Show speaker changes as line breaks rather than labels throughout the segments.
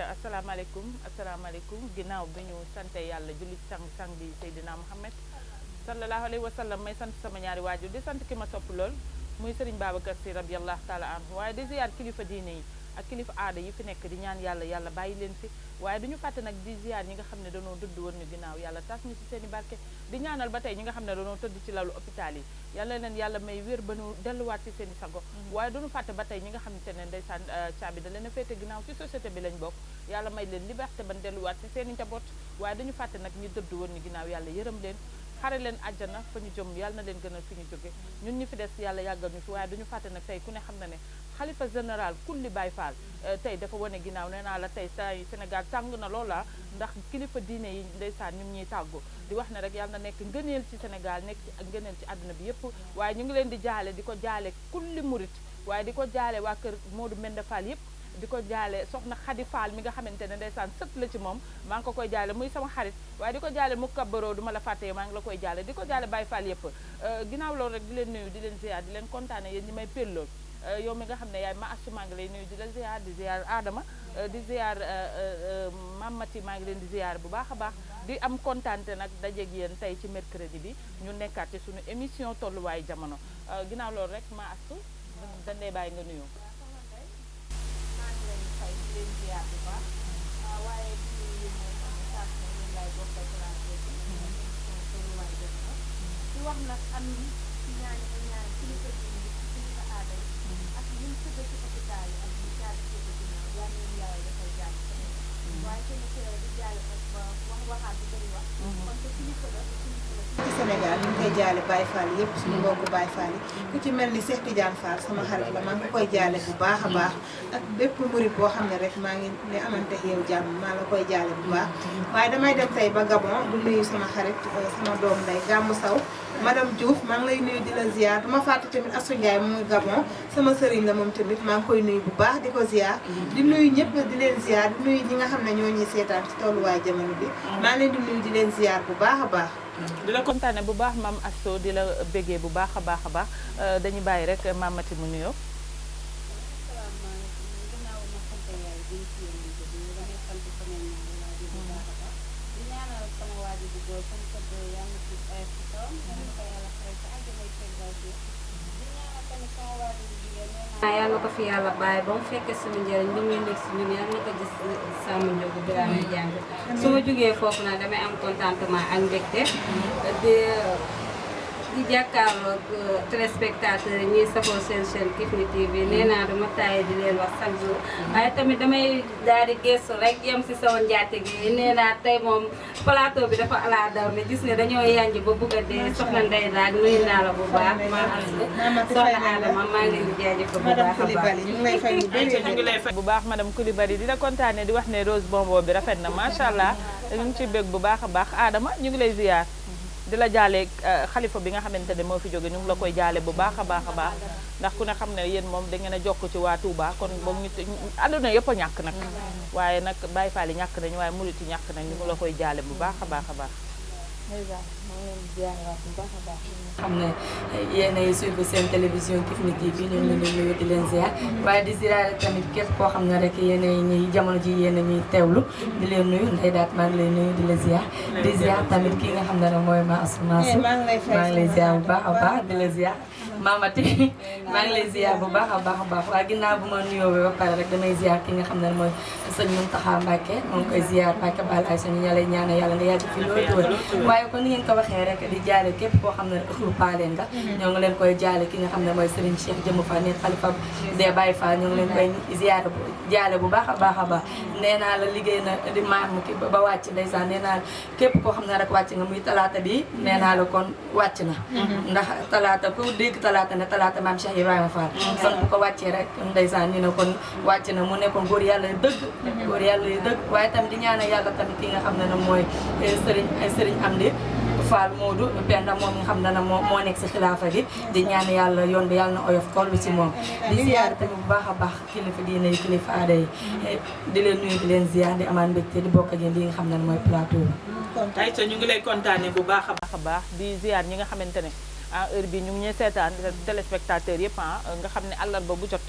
asalaamaaleykum ginnaaw bi ñu sante yàlla julli ci sang bi Seydina Muhammad sallallahu alayhi wa sallam may sant sama ñaari waajur di sant ki ma sopp lool muy Serigne Babacar Sy radiyallahu taala anhu waaye di ziyaar kilifa diine yi ak kilifa aada yi fi nekk di ñaan yàlla bàyyi leen fi waaye duñu fàtte nag di ziyaar ñi nga xam ne dañoo dëdd woon ñu ginnaaw yàlla tas ñu ci seen i barke di ñaanal ba tey ñi nga xam ne dañoo tëdd ci lalu hôpital yi yàlla leen yàlla may wér ba ñu delluwaat ci seen i sago waaye duñu fàtte ba tey ñi nga xamante ne ndeysaan caabi da leen a féete ginnaaw ci société bi lañ bokk yàlla may leen liberté ban delluwaat ci seen i njaboot waaye duñu fàtte nag ñi dëdd woon ñu ginnaaw yàlla yërëm leen xare leen àjjana fa ñu jëm yàlla na leen gënal fi ñu jóge ñun ñu fi des yàlla yàggal ñu fi waaye duñu fàtte nag tey ku ne xam na ne xalifa général kulli Baye Fall tey dafa wane ginnaaw nee naa la tey saa yu Sénégal tàng na loola ndax kilifa diine yi ndeysaan ñu ngi ñuy tàggu di wax ne rek yàlla na nekk ngëneel ci Sénégal nekk ci ngëneel ci àdduna bi yëpp waaye ñu ngi leen di jaale di ko jaale kulli murit waaye di ko jaale waa kër Modou Mbenda Fall yëpp di ko jaale soxna Khady Fall mi nga xamante ne ndeysaan sët la ci moom maa ngi ko koy jaale muy sama xarit waaye di ko jaale mu kabbaroo du ma la fàtte maa ngi la koy jaale di ko jaale Baye Fall yëpp ginnaaw loolu rek di leen nuyu di leen ziar di leen kontaane yéen ñi may pellool yow mi nga xam ne yaay ma assu maa ngi lay nuyu di la ziar di ziar Adama di ziar Mamati maa ngi leen di ziar bu baax a baax di am kontaante nag dajeeg yéen tey ci mercredi bi ñu nekkaat ci suñu émission tolluwaayu jamono ginnaaw loolu rek ma assu dañ lay bàyyi nga nuyu
leen ziar bu baax waaye di nuyu moom saas na ñun lay bokkal plateau bi tolluwaay jot na di wax nag am ci ñaan kilifa diine yi kilifa aada yi ak ñun tëdd ci hôpital yi ak ñu caabi féete ginnaaw yal nañu yàlla dafay jàll waaye tamit di jàll nag ba waxaat bu bëri wax kon te kilifa la
ci Sénégal ñu ngi koy jaale Baye Fall yëpp suñu mbokku Baye Fall yi ku ci mel ni Cheikh Tidiane Fall sama xarit la maa ngi koy jaale bu baax a baax ak bépp murit boo xam ne rek maa ngi ne amante yow jàmm maa la koy jaale bu baax waaye damay dem tey ba Gabon du nuyu sama xarit sama doom nday Gàmmu Saw madame Diouf maa ngi lay nuyu di la ziar duma fàtte tamit Assou Ndiaye mu Gabon sama sëriñ la moom tamit maa ngi koy nuyu bu baax di ko ziar di nuyu ñëpp di leen ziar di nuyu ñi nga xam ne ñoo ñuy seetaan ci tolluwaay jamono bi maa ngi leen di nuyu di leen ziar bu baax a baax
di la kontaane bu baax maam Asso di la béggee bu baax a baax a baax dañuy bàyyi rek Mamati mu nuyoo
yàlla na ko fi yàlla bàyyi ba mu fekkee suñu njëriñ ba muy nekk si ñun yàlla na ko gis sàmm njógu Birame jàng su ma jógee foofu nag damay am contentement ak mbégte di jàkkaarloog téléspectateurs yi ñuy safoo seen chaîne Kifne TV nee naa dama tàyyi di leen wax chaque jour waaye tamit damay daal di gëstu rek yem si sama njaate gi nee naa tey moom plateau bi dafa ala daw ne gis nga dañoo yanj ba bugg a dee soxna Ndeye Daag nuyu naa la bu baax soxna Adama maa ngi leen di jaajëfal bu baax a baax
ñu ngi lay fay bu bëri
ñu ngi lay fay bu baax madame Coulibaly di la kontaane di wax ne rose bonbon bi rafet na macha allah ñu ngi ciy bég bu baax a baax Adama ñu ngi lay ziar di la jaale xalifa bi nga xamante ne moo fi jóge ñu ngi la koy jaale bu baax a baax a baax ndax ku ne xam ne yéen moom da ngeen a jokk ci waa Touba kon boog ñu àdduna yëpp a ñàkk nag waaye nag Baye Fall yi ñàkk nañu waaye murit yi ñàkk nañ ñu ngi la koy jaale bu baax a baax a baax
xam ne yéen ay suivre seen télévision Kifne TV ñu ngi leen di nuyu di leen ziar waaye di ziar tamit képp koo xam ne rek yéen a ñuy jamono ji yéen a ñuy teewlu di leen nuyu Ndeye Daat maa ngi lay nuyu di la ziar di ziar tamit kii nga xam ne mooy Mansour maa ngi lay ziar bu baax a baax di la ziar Mamati maa ngi lay ziar bu baax a baax waaye ginnaaw bu ma nuyoo ba pare rek damay ziar ki nga xam ne mooy sëñ Mountakha Mbacké moo ngi koy ziar Mbacké Bal ay sëñ ña lay ñaanal yàlla nga yàgg fi loolu waaye kon ni ngeen ko waxee rek di jaale képp koo xam ne ëxlu paaleen nga ñoo ngi leen koy jaale ki nga xam ne mooy Serigne Cheikh Jëmm Fall ne xalifa des Baye Fall ñoo ngi leen koy ziar jaale bu baax a baax nee naa la liggéey na di maam ki ba wàcc ndeysaan nee naa képp koo xam ne rek wàcc nga muy talaata bi nee naa la kon wàcc na ndax talaata ku dégg talaata ne talaata maam Cheikh Ibrahima Fall kon bu ko wàccee rek ndeysaan ñu ne kon wàcc na mu nekkoon góor yàlla yu dëgg waaye tam di ñaanal yàlla tamit ki nga xam ne mooy Serigne Amdi Fall Modou Penda moom nga xam ne moo nekk si xilaafa gi di ñaan yàlla yoon bi yàlla na oyof toll ci moom di ziar tamit bu baax a baax kilifa diine yi kilifa aada yi di leen nuyu di leen ziar di amaan mbégte di bokk ak yéen li nga xam ne mooy plateau bi
ayca ñu ngi lay kontaane bu baax a baax di ziar ñi nga xamante ne ah heure bi ñu ngi ñuy seetaan téléspectateurs yëpp nga xam ne àllarba bu jot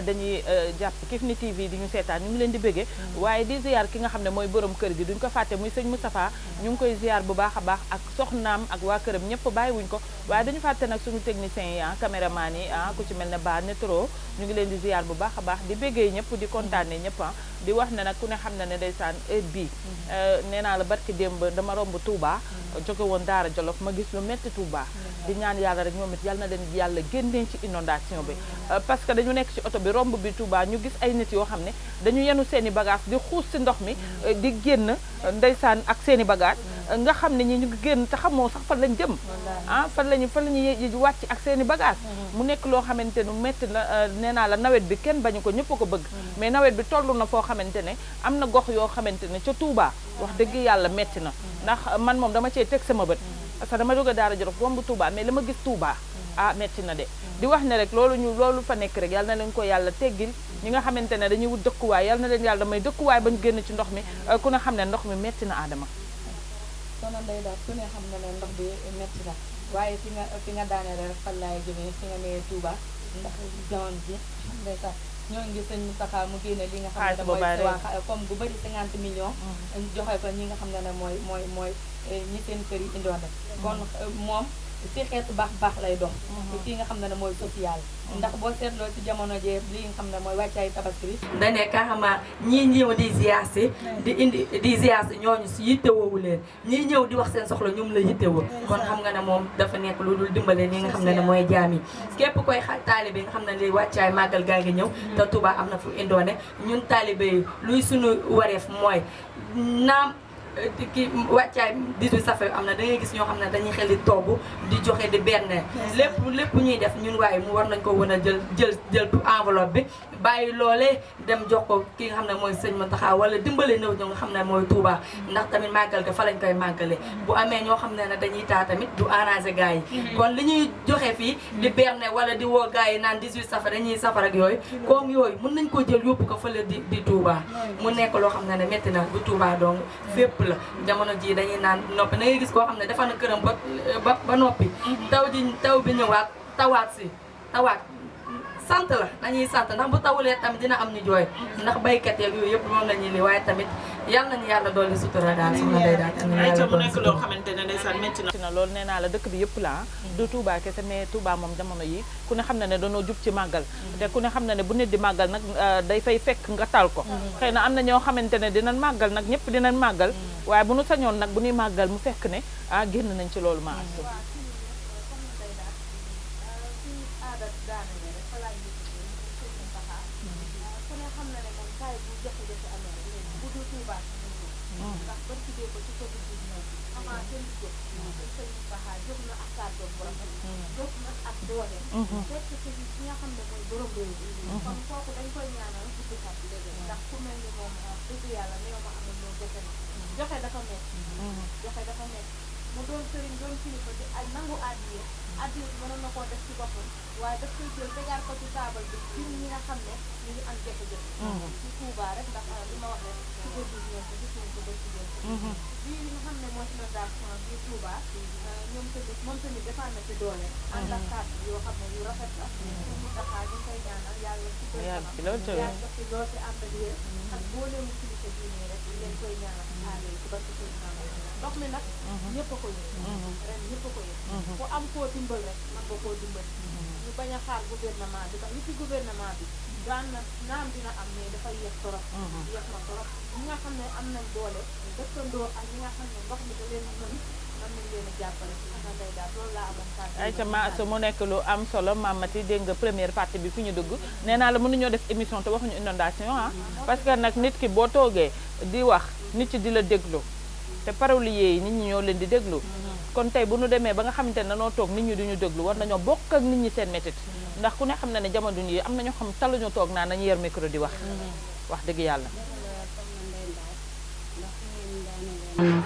dañuy jàpp Kifne TV di ñu seetaan ñu ngi leen di bëggee waaye di ziar ki nga xam ne mooy borom kër gi duñ ko fàtte muy sëñ Moustapha ñu ngi koy ziar bu baax a baax ak soxnaam ak waa këram ñëpp bàyyiwuñ ko waaye dañu fàtte nag suñu techniciens yi caméraman yi ku ci mel ne ba netro ñu ngi leen di ziar bu baax a baax di bëggee ñëpp di kontaane ñëpp di wax ne nag ku ne xam ne ne ndeysaan heure bii nee naa la barki démb dama romb Touba jóge woon Daara Jolof ma gis lu metti Touba di ñaan yàlla rek ñoom it yàlla na leen yàlla génneen ci inondation bi parce que dañu nekk ci oto bi romb bi Touba ñu gis ay nit yoo xam ne dañu yenu seeni bagage di xuus si ndox mi di génn ndeysaan ak seeni bagage nga xam ne ñi ñu ngi génn te xamoo sax fan lañ jëm fan lañu wàcc ak seeni bagage mu nekk loo xamante nu metti la nee naa la nawet bi kenn bañu ko ñëpp ko bëgg mais nawet bi toll na foo xamante ne am na gox yoo xamante ne ca Touba wax dëgg yàlla metti na ndax man moom dama cee teg sama bët parce que dama jóge Daara Jolof romb Touba mais la ma gis Touba metti na de di wax ne rek loolu fa nekk rek yàlla na leen ko yàlla teggil ñi nga xamante ne dañuy wut dëkkuwaay yàlla na leen yàlla may dëkkuwaay ba ñu génn ci ndox mi ku ne xam ne ndox mi metti na Adama
soxna Ndeye daal ku ne xam na ne ndox bi metti na waaye fi nga daaneel rek fan laay jëmee fi nga nee Touba ndax jamono ji day sax ñoo ngi sëñ Moustapha mu génne li nga xam ne mooy waa comme bu bëri 50 millions joxe ko ñi nga xam ne mooy ñi seen kër yi indoone kon moom ci xeetu baax lay dox fii nga xam ne mooy social ndax boo seetloo ci jamono jee li nga xam ne mooy wàccaay tabaski bi da ne carrément ñii ñëw di ziar si di ziar si ñooñu si yittewoowu leen ñii ñëw di wax seen soxla ñoom la yittewoo kon xam nga ne moom dafa nekk lu dul dimbale li nga xam ne mooy jaam yi képp koy taalibe nga xam ne li wàccaay màggal gaa ngi ñëw te Touba am na fu indoone ñun taalibe yi luy suñu wareef mooy naam ki wàccaay 18 safar am na da ngay gis ñoo xam ne dañuy xel di togg di joxe di berne lépp ñuy def ñun waaye mu war nañ ko wan a jël enveloppe bi bàyyi loolee dem jox ko ki nga xam ne mooy sëñ Mountakha wala dimbale néew ñoo nga xam ne mooy Touba ndax tamit màggal ga fa lañ koy màggale bu amee ñoo xam ne dañuy taa tamit du arrangé gars yi kon li ñuy joxe fii di berne wala di woo gars yi naan 18 safar dañuy safar ak yooyu comme yooyu mën nañ ko jël yóbbu ko fële di Touba mu nekk loo xam ne métti na du Touba donc fépp la jamono ji dañuy naan noppi na ngay gis koo xam ne dafa na këram ba noppi taw bi ñëwaat tawaat sant la dañuy sant ndax bu tawulee tamit dina am ñu jooy ndax baykat yeeg yooyu yëpp moom la ñuy li waaye tamit yal nañu yàlla dolli sutura daal soxna Ndeye daal
ay ca mu nekk loo xamante ne ndeysaan métti na loolu nee naa la dëkk bi yëpp la du Touba kese mais Touba moom jamono yi ku ne xam na ne dañoo jub ci màggal te ku ne xam na ne bu nit di màggal nag day fay fekk nga tal ko xëy na am na ñoo xamante ne dinañ màggal nag ñëpp dinañ màggal waaye bu nu sañoon nag bu ñuy màggal mu fekk ne génn nañ ci loolu ma
fekk ci ki nga xam ne mooy borom réew mi kon kooku dañ koy ñaanal ci dëkkam ndax ku mel ni moom dëgg yàlla néew ma amul loolu jafe na joxe dafa nekk mu doon sëriñ doon kilifa di ay nangu addiye bi mënoon na koo def ci boppam waaye daf koy jël tegaat ko ci taabal bi ci ñi nga xam ne ñu ngi am jafe-jafe ci Touba rek ndax li ma wax rek ci gëddu ñoom ko gis nañ ko ba ci jël bii li nga xam ne mooy inondation bi Touba moom tamit defaan na ci doole ànd ak kàddu yoo xam ne yu rafet la ñu taxaa ñu koy ñaanal yàlla ci koy yàlla ci lool ci ànd ak wér ak booleemu kilifa diine rek leen koy ñaanal aale ci barke seen ndox mi nag ñëpp a ko yëg ren ñëpp a ko yëg ku am koo dimbal rek man nga koo dimbal ñu bañ a xaar gouvernement bi ndax li ci gouvernement bi daan na naam dina am mais dafay yéex torop yéex na torop ñi nga xam ne am nañ doole dëkkandoo ak ñi nga xam ne ndox mi da leen mën nañ leen a jàppale xanaa day daal loolu laa amoon kàddu
ay ca maaso mu nekk lu am solo Mamati dégg nga première partie bi fi ñu dugg nee naa la mënuñoo def émission te waxuñu inondation parce que nag nit ki boo toogee di wax nit ci di la déglu te parolier yi nit ñi ñoo leen di déglu kon tey bu ñu demee ba nga xamante ne danoo toog nit ñi duñu déglu war nañoo bokk ak nit ñi seen métit ndax ku ne xam na ne jamono yi am na ñoo xam taluñu toog naa nañu yer micro di wax dëgg yàlla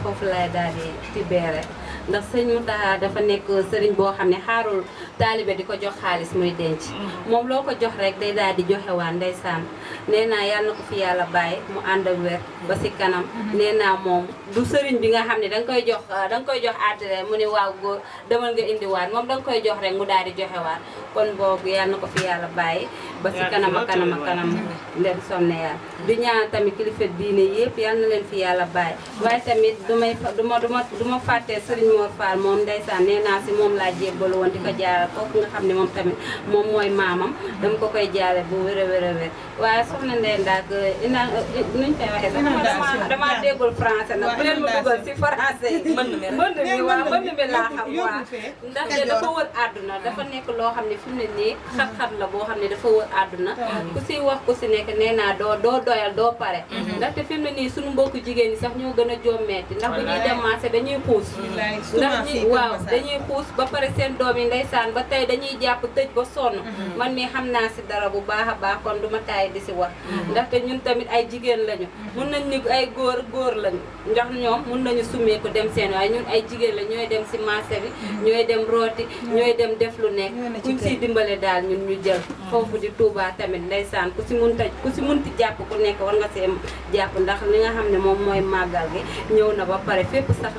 foofu lay daal di tibeere ndax sëñ Mountakha dafa nekk sëriñ boo xam ne xaarul taalibe di ko jox xaalis muy denc moom loo ko jox rek day daal di joxe waan ndeysaan nee naa yàlla na ko fi yàlla bàyyi mu ànd ak wér ba si kanam nee naa moom du sëriñ bi nga xam ne danga koy jox àddina mu ne waaw góor demal nga indiwaat moom danga koy jox rek mu daal di joxe waat kon boobu yàlla na ko fi yàlla bàyyi ba si kanam a kanam a kanam ndem sonne yàlla di ñaan tamit kilifa diine yëpp yàlla na leen fi yàlla bàyyi waaye tamit du ma fàttee Serigne Mor Fall moom ndeysaan nee naa si moom laa jébbalu woon di ko jaaral kooku nga xam ne moom tamit moom mooy maamam dama ko koy jaale bu wér a wér a wér waaye soxna Ndeye Ndack nuñ koy waxee sax damaa déggul français nag bu leen ma dugal si français yi mbënd mi waaw mbënd mi laa xam waaw ndaxte dafa wër àdduna dafa nekk loo xam ne fi mu ne nii xat-xat la boo xam ne dafa wër àdduna ku si wax ku si nekk nee naa doo doyal doo pare ndaxte fi mu ne nii suñu mbokku jigéen ñi sax ñoo gën a jommeeti ndax bu ñuy dem marché dañuy xuus ndax waaw dañuy xuus ba pare seen doom yi ndeysaan ba tey dañuy jàpp tëj ba sonn man mii xam naa si dara bu baax a baax kon duma taay di si wax ndaxte ñun tamit ay jigéen lañu mun nañ ni ay góor lañu ndax ñoom mun nañu summeeku dem seen waaye ñun ay jigéen la ñooy dem si marché bi ñooy dem rooti ñooy dem def lu nekk kuñ siy dimbale daal ñun ñu jël foofu di Touba tamit ndeysaan ku si munti jàpp ku nekk war nga see jàpp ndax li nga xam ne moom mooy màggal gi ñëw na ba pare fépp sax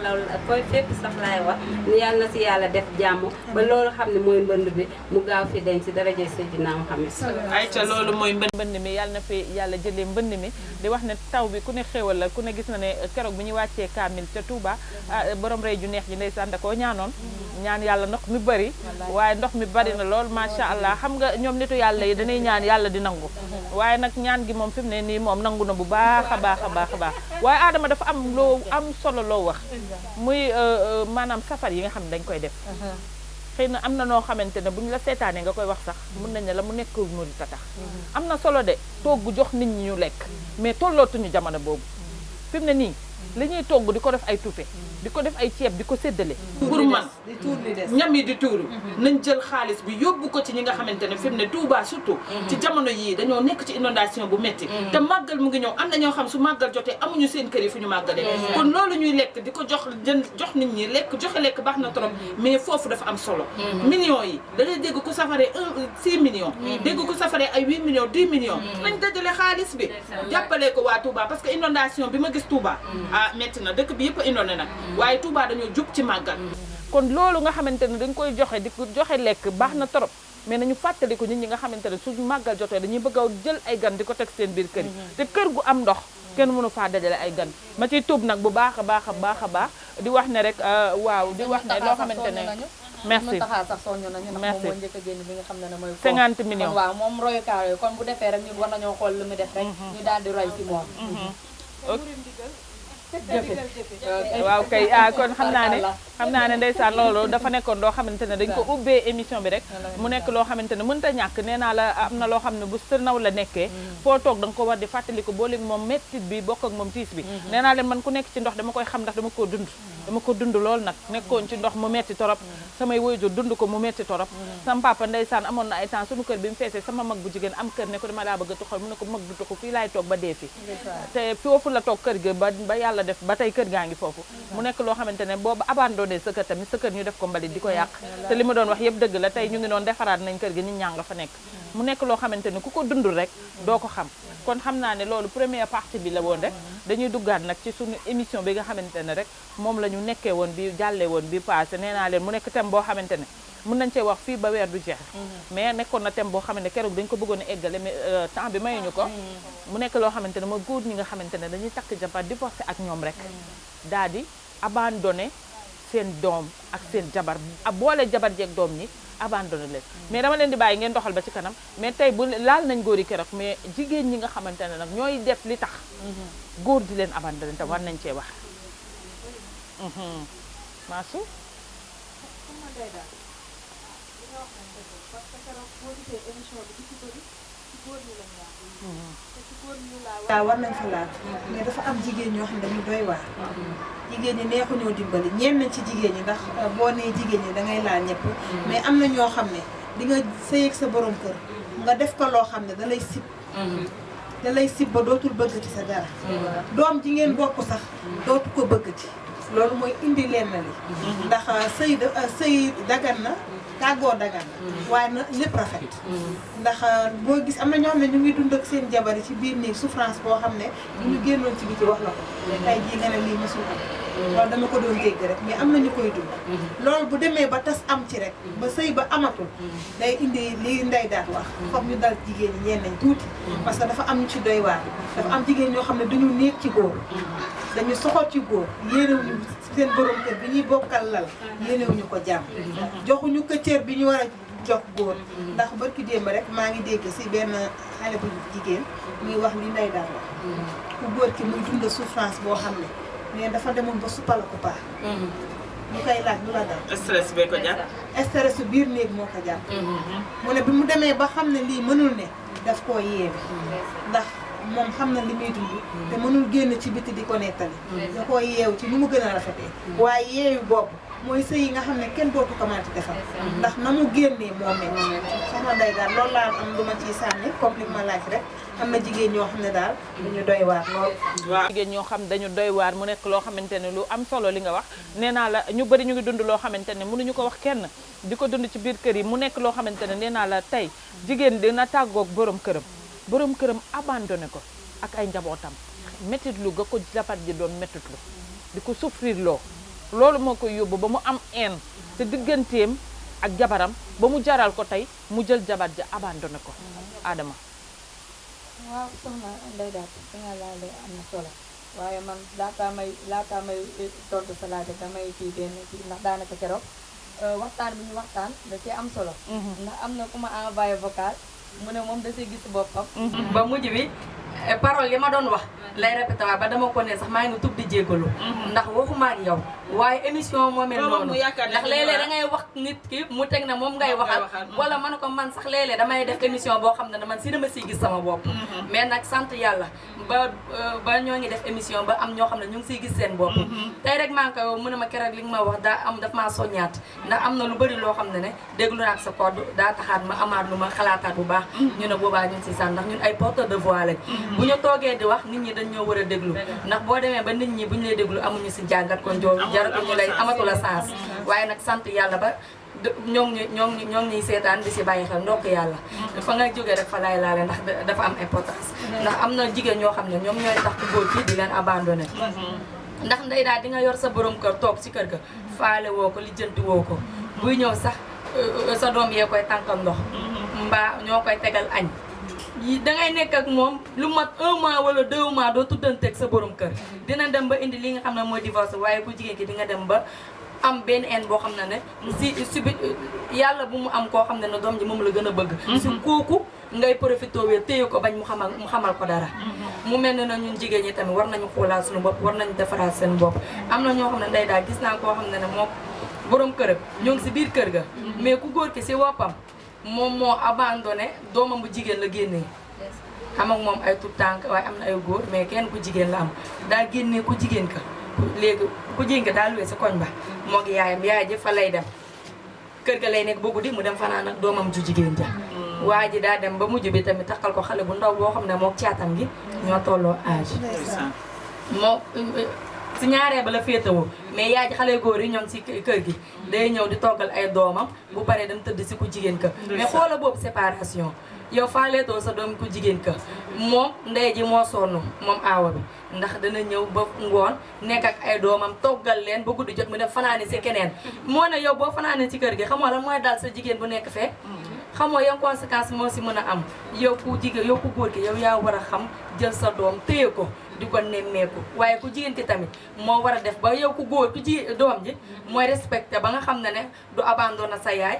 laay wax ni yàlla na si yàlla def jàmm ba loolu xam ne mooy mbënd bi mu gaaw fi denc si daraja Seydina Muhammad
ay ca loolu mooy mbënd mi yàlla na fi yàlla jëlee mbënd mi di wax ne taw bi ku ne xéewal la ku ne gis na ne keroog bi ñu wàccee kaamil ca Touba borom rey ju neex ji ndeysaan da koo ñaanoon ñaan yàlla ndox mi bëri waaye ndox mi bari na lool macha allah xam nga ñoom nitu yàlla yi dañuy ñaan yàlla di nangu waaye nag ñaan gi moom fi mu ne nii moom nangu na bu baax a baax a baax a baax waaye Adama dafa am loo am solo loo wax muy maanaam safar yi nga xam ne dañ koy def xëy na am na noo xamante ne bu ñu la seetaanee nga koy wax sax mun nañ ne la mu nekk murit a tax am na solo de togg jox nit ñi ñu lekk mais tollootuñu jamono boobu fi mu ne nii li ñuy togg di ko def ay tufe di ko def ay ceeb di ko séddale pour man ñam yi di tuuru nañ jël xaalis bi yóbbu ko ci ñi nga xamante ne fi mu ne Touba surtout ci jamono yii dañoo nekk ci inondation bu métti te màggal mu ngi ñëw am na ñoo xam su màggal jotee amuñu seen kër yi fu ñu màggalee kon loolu ñuy lekk di ko jox nit ñi lekk joxe lekk baax na trop mais foofu dafa am solo millions yi da ngay dégg ku safaree 6 millions dégg ku safaree ay 8 millions 10 millions nañ dajale xaalis bi jàppalee ko waa Touba parce que inondation bi ma gis Touba métti na dëkk bi yëpp inondé nag waaye Touba dañoo jub ci màggal kon loolu nga xamante ne dañ koy joxe di ko joxe lekk baax na trop mais nañu fàttali ko nit ñi nga xamante ne su màggal jotee dañuy bëgg a jël ay gan di ko teg seen biir kër yi te kër gu am ndox kenn mënu faa dajale ay gan ma ciy tuub nag bu baax a baax a baax a baax di wax ne rek waaw di wax ne loo xamante ne merci
taxaa sax soññu nañu ndax moom moo njëkk a génn bi nga xam ne mooy
50 millions
waaw moom royukaay yooyu kon bu defee rek ñun war nañoo xool lu mu def rek ñu daal di roy ci moom
waaw kay kon xam naa ne ndeysaan loolu dafa nekkoon loo xamante ne dañ ko ubbee émission bi rek mu nekk loo xamante ne mënta ñàkk nee naa la am na loo xam ne bu sa naw la nekkee foo toog da nga ko war di fàttali ko boo léegi moom mettit bi bokk ak moom tiis bi nee naa leen man ku nekk ci ndox dama koy xam ndax dama ko dund lool nag nekkoon ci ndox mu metti torop samay waajur dund ko mu metti torop sama papa ndeysaan amoon na ay temps suñu kër bi mu feesee sama mag bu jigéen am kër ne ko dama laa bëgg a tuxal mu ne ko mag du tuxu fii laay toog ba dee fi te foofu la toog kër ga ba yàlla def ba tey kër gaa ngi foofu mu nekk loo xamante ne boobu abandonné sa kër tamit sa kër ñu def ko mbalit di ko yàq te li ma doon wax yëpp dëgg la tey ñu ngi doon defaraat nañ kër gi nit ñaa nga fa nekk mu nekk loo xamante ne ku ko dundul rek doo ko xam kon xam naa ne loolu première partie bi la woon rek dañuy duggaat nag ci suñu émission bi nga xamante ne rek moom la ñu nekkee woon bi jàllee woon bi passé nee naa leen mu nekk thème boo xamante ne mën nañ cee wax fii ba weer du jeex mais nekkoon na thème boo xamante ne keroog dañ ko bëggoon a eggale mais temps bi mayuñu ko mu nekk loo xamante ne mooy góor ñi nga xamante ne dañuy takk jabar divorcé ak ñoom rek daal di abandonné seen doom ak seen jabar boole jabar jeeg doom ñi abandonné leen mais dama leen di bàyyi ngeen doxal ba ci kanam mais tey bu laal nañ góor yi keroog mais jigéen ñi nga xamante ne nag ñooy def li tax góor di leen abandonné te war nañ cee wax Maasu
waaw war nañ fa laal mais dafa am jigéen ñoo xam ne dañu doy waar jigéen ñi neexuñoo dimbali ñenn nañ ci jigéen ñi ndax boo nee jigéen ñi dangay laal ñëpp mais am na ñoo xam ne di nga sëy ak sa borom kër nga def ko loo xam ne da lay sib ba dootul bëggati sa dara doom ji ngeen bokk sax dootu ko bëggati loolu mooy indi leen na li ndax sëy dagan na tàggoo dagan na waaye na lépp rafet ndax boo gis am na ñoo xam ne ñu ngi dund ak seen jabar yi ci biir nii souffrance boo xam ne bu ñu génnoon ci biti wax la ko tey jii nga ne lii mësul am loolu dama ko doon dégg rek mais am na ñu koy dund loolu bu demee ba tas am ci rek ba sëy ba amatul day indi li Ndeye Daat wax foog ñu dal jigéen ñi ñeen nañ tuuti parce que dafa am ñu ci doy waar dafa am jigéen ñoo xam ne dañu nekk ci góor dañu soxot ci góor yéenewuñu seen borom kër bi ñuy bokkal lal yéenewuñu ko jàmm joxuñu ko cër bi ñu war a jox góor ndax barki démb rek maa ngi dégg si benn xale bu jigéen muy wax li Ndeye Daat wax ku góor ki muy dund souffrance boo xam ne mais dafa demoon ba suppala ko paax ñu koy laaj lu la dal
stress bee ko jàpp
stress su biir néeg moo ko jàpp mu ne bi mu demee ba xam ne lii mënul ne daf koo yeewe ndax moom xam na li muy dund te mënul génn ci biti di ko nettali da koo yeewu ci nu mu gën a rafetee waaye yeewu boobu mooy sëy yi nga xam ne kenn dootu ko mënati defal ndax na mu génnee moo mel soxna Ndeye Daat loolu laa am lu ma ciy sànni compliment laaj rek am na jigéen ñoo xam ne daal dañu doy waar lool
waaw jigéen ñoo xam dañu doy waar mu nekk loo xamante ne lu am solo li nga wax nee naa la ñu bëri ñu ngi dund loo xamante ne mënuñu ko wax kenn di ko dund ci biir kër yi mu nekk loo xamante ne nee naa la tey jigéen dina tàggoog borom këram abandonné ko ak ay njabootam métit lu ga ko jabar ji doon métit lu di ko souffrir loo loolu moo koy yóbbu ba mu am haine te digganteem ak jabaram ba mu jaral ko tey mu jël jabar ji abandonné ko Adama
waaw soxna Ndeye Daat fi nga laale am na solo waaye man laataa may tontu sa laaj damay kii benn kii ndax daanaka keroog waxtaan bi ñu waxtaan da cee am solo ndax am na ku ma envoyé vocal mu ne moom da see gis boppam ba mujj bi parole yi ma doon wax lay répété waat ba dama ko ne sax maa ngi tub di jégalu ndax waxuma ak yow waaye émission moo mel noonu ndax léeg-léeg da ngay wax nit ki mu teg na moom ngay waxal wala man ko man sax léeg-léeg damay def émission boo xam ne man si dama siy gis sama bopp mais nag sant yàlla ba ñoo ngi def émission ba am ñoo xam ne ñu ngi siy gis seen bopp tey rek maa ngi koy mu ne ma keroog li nga ma wax daa am daf maa soññaat ndax am na lu bëri loo xam ne déglu naa ak sa code daa taxaat ma amaat lu ma xalaataat bu baax ñu ne boobaa ñun si sant ndax ñun ay porteur de voix lañ bu ñu toogee di wax nit ñi dañ ñoo war a déglu ndax boo demee ba nit ñi bu ñu lay déglu amuñu si jàngat kon joo jaratu ñu lay amatu la sens waaye nag sant yàlla ba ñoo ngi ñuy seetaan di si bàyyi xel ndokk yàlla fa nga jógee rek fa laay laale ndax dafa am importance ndax am na jigéen ñoo xam ne ñoom ñooy tax ku góor ki di leen abandonné ndax Ndeye Daat di nga yor sa borom kër toog si kër ga faale woo ko lijjanti woo ko buy ñëw sax sa doom yee koy tànkal ndox mbaa ñoo koy tegal añ dangay nekk ak moom lu mat 1 mois wala 2 mois doo tuddanteeg sa borom kër dina dem ba indi li nga xam ne mooy divorce waaye ku jigéen ki di nga dem ba am benn en boo xam ne si bi yàlla bu mu am koo xam ne doom ji moom la gën a bëgg si kooku ngay profité wee téye ko bañ mu xamal ko dara mu mel ne na ñun jigéen ñi tamit war nañu xoolaat suñu bopp war nañu defaraat seen bopp am na ñoo xam ne Ndeye Daat gis naa koo xam ne moo borom këram ñoo ngi si biir kër ga mais ku góor ki si woppam moom moo abandonné doomam bu jigéen la génnee am ak moom ay tout tànk waaye am na ay góor mais kenn ku jigéen la am daa génnee ku jigéen ka léegi ku jigéen ka daa luwee si koñ ba moo ngi yaayam yaay ji fa lay dem kër ga lay nekk ba guddi mu dem fanaan ak doomam ju jigéen ja waa ji daa dem ba mujj bi tamit takkal ko xale bu ndaw boo xam ne moo caatam gi ñoo tolloo âge moo si ñaaree ba la féetewoo mais yaay ji xale góor yi ñoom si kër gi day ñëw di toggal ay doomam bu paree dem tëdd si ku jigéen ka mais xoola boobu séparation yow faaleetoo sa doom ku jigéen ka moom ndey ji moo sonn moom aawa bi ndax dana ñëw ba ngoon nekk ak ay doomam toggal leen ba guddi jot mu dem fanaani si keneen moo ne yow boo fanaani ci kër gi xamoo lan mooy daal sa jigéen bu nekk fee xamoo yan conséquence moo si mën a am yow ku jigéen yow ku góor ki yow yaa war a xam jël sa doom téye ko di ko nemmeeku waaye ku jigéen ki tamit moo war a def ba yow ku góor ku ji doom ji mooy respecté ba nga xam ne du abandonné sa yaay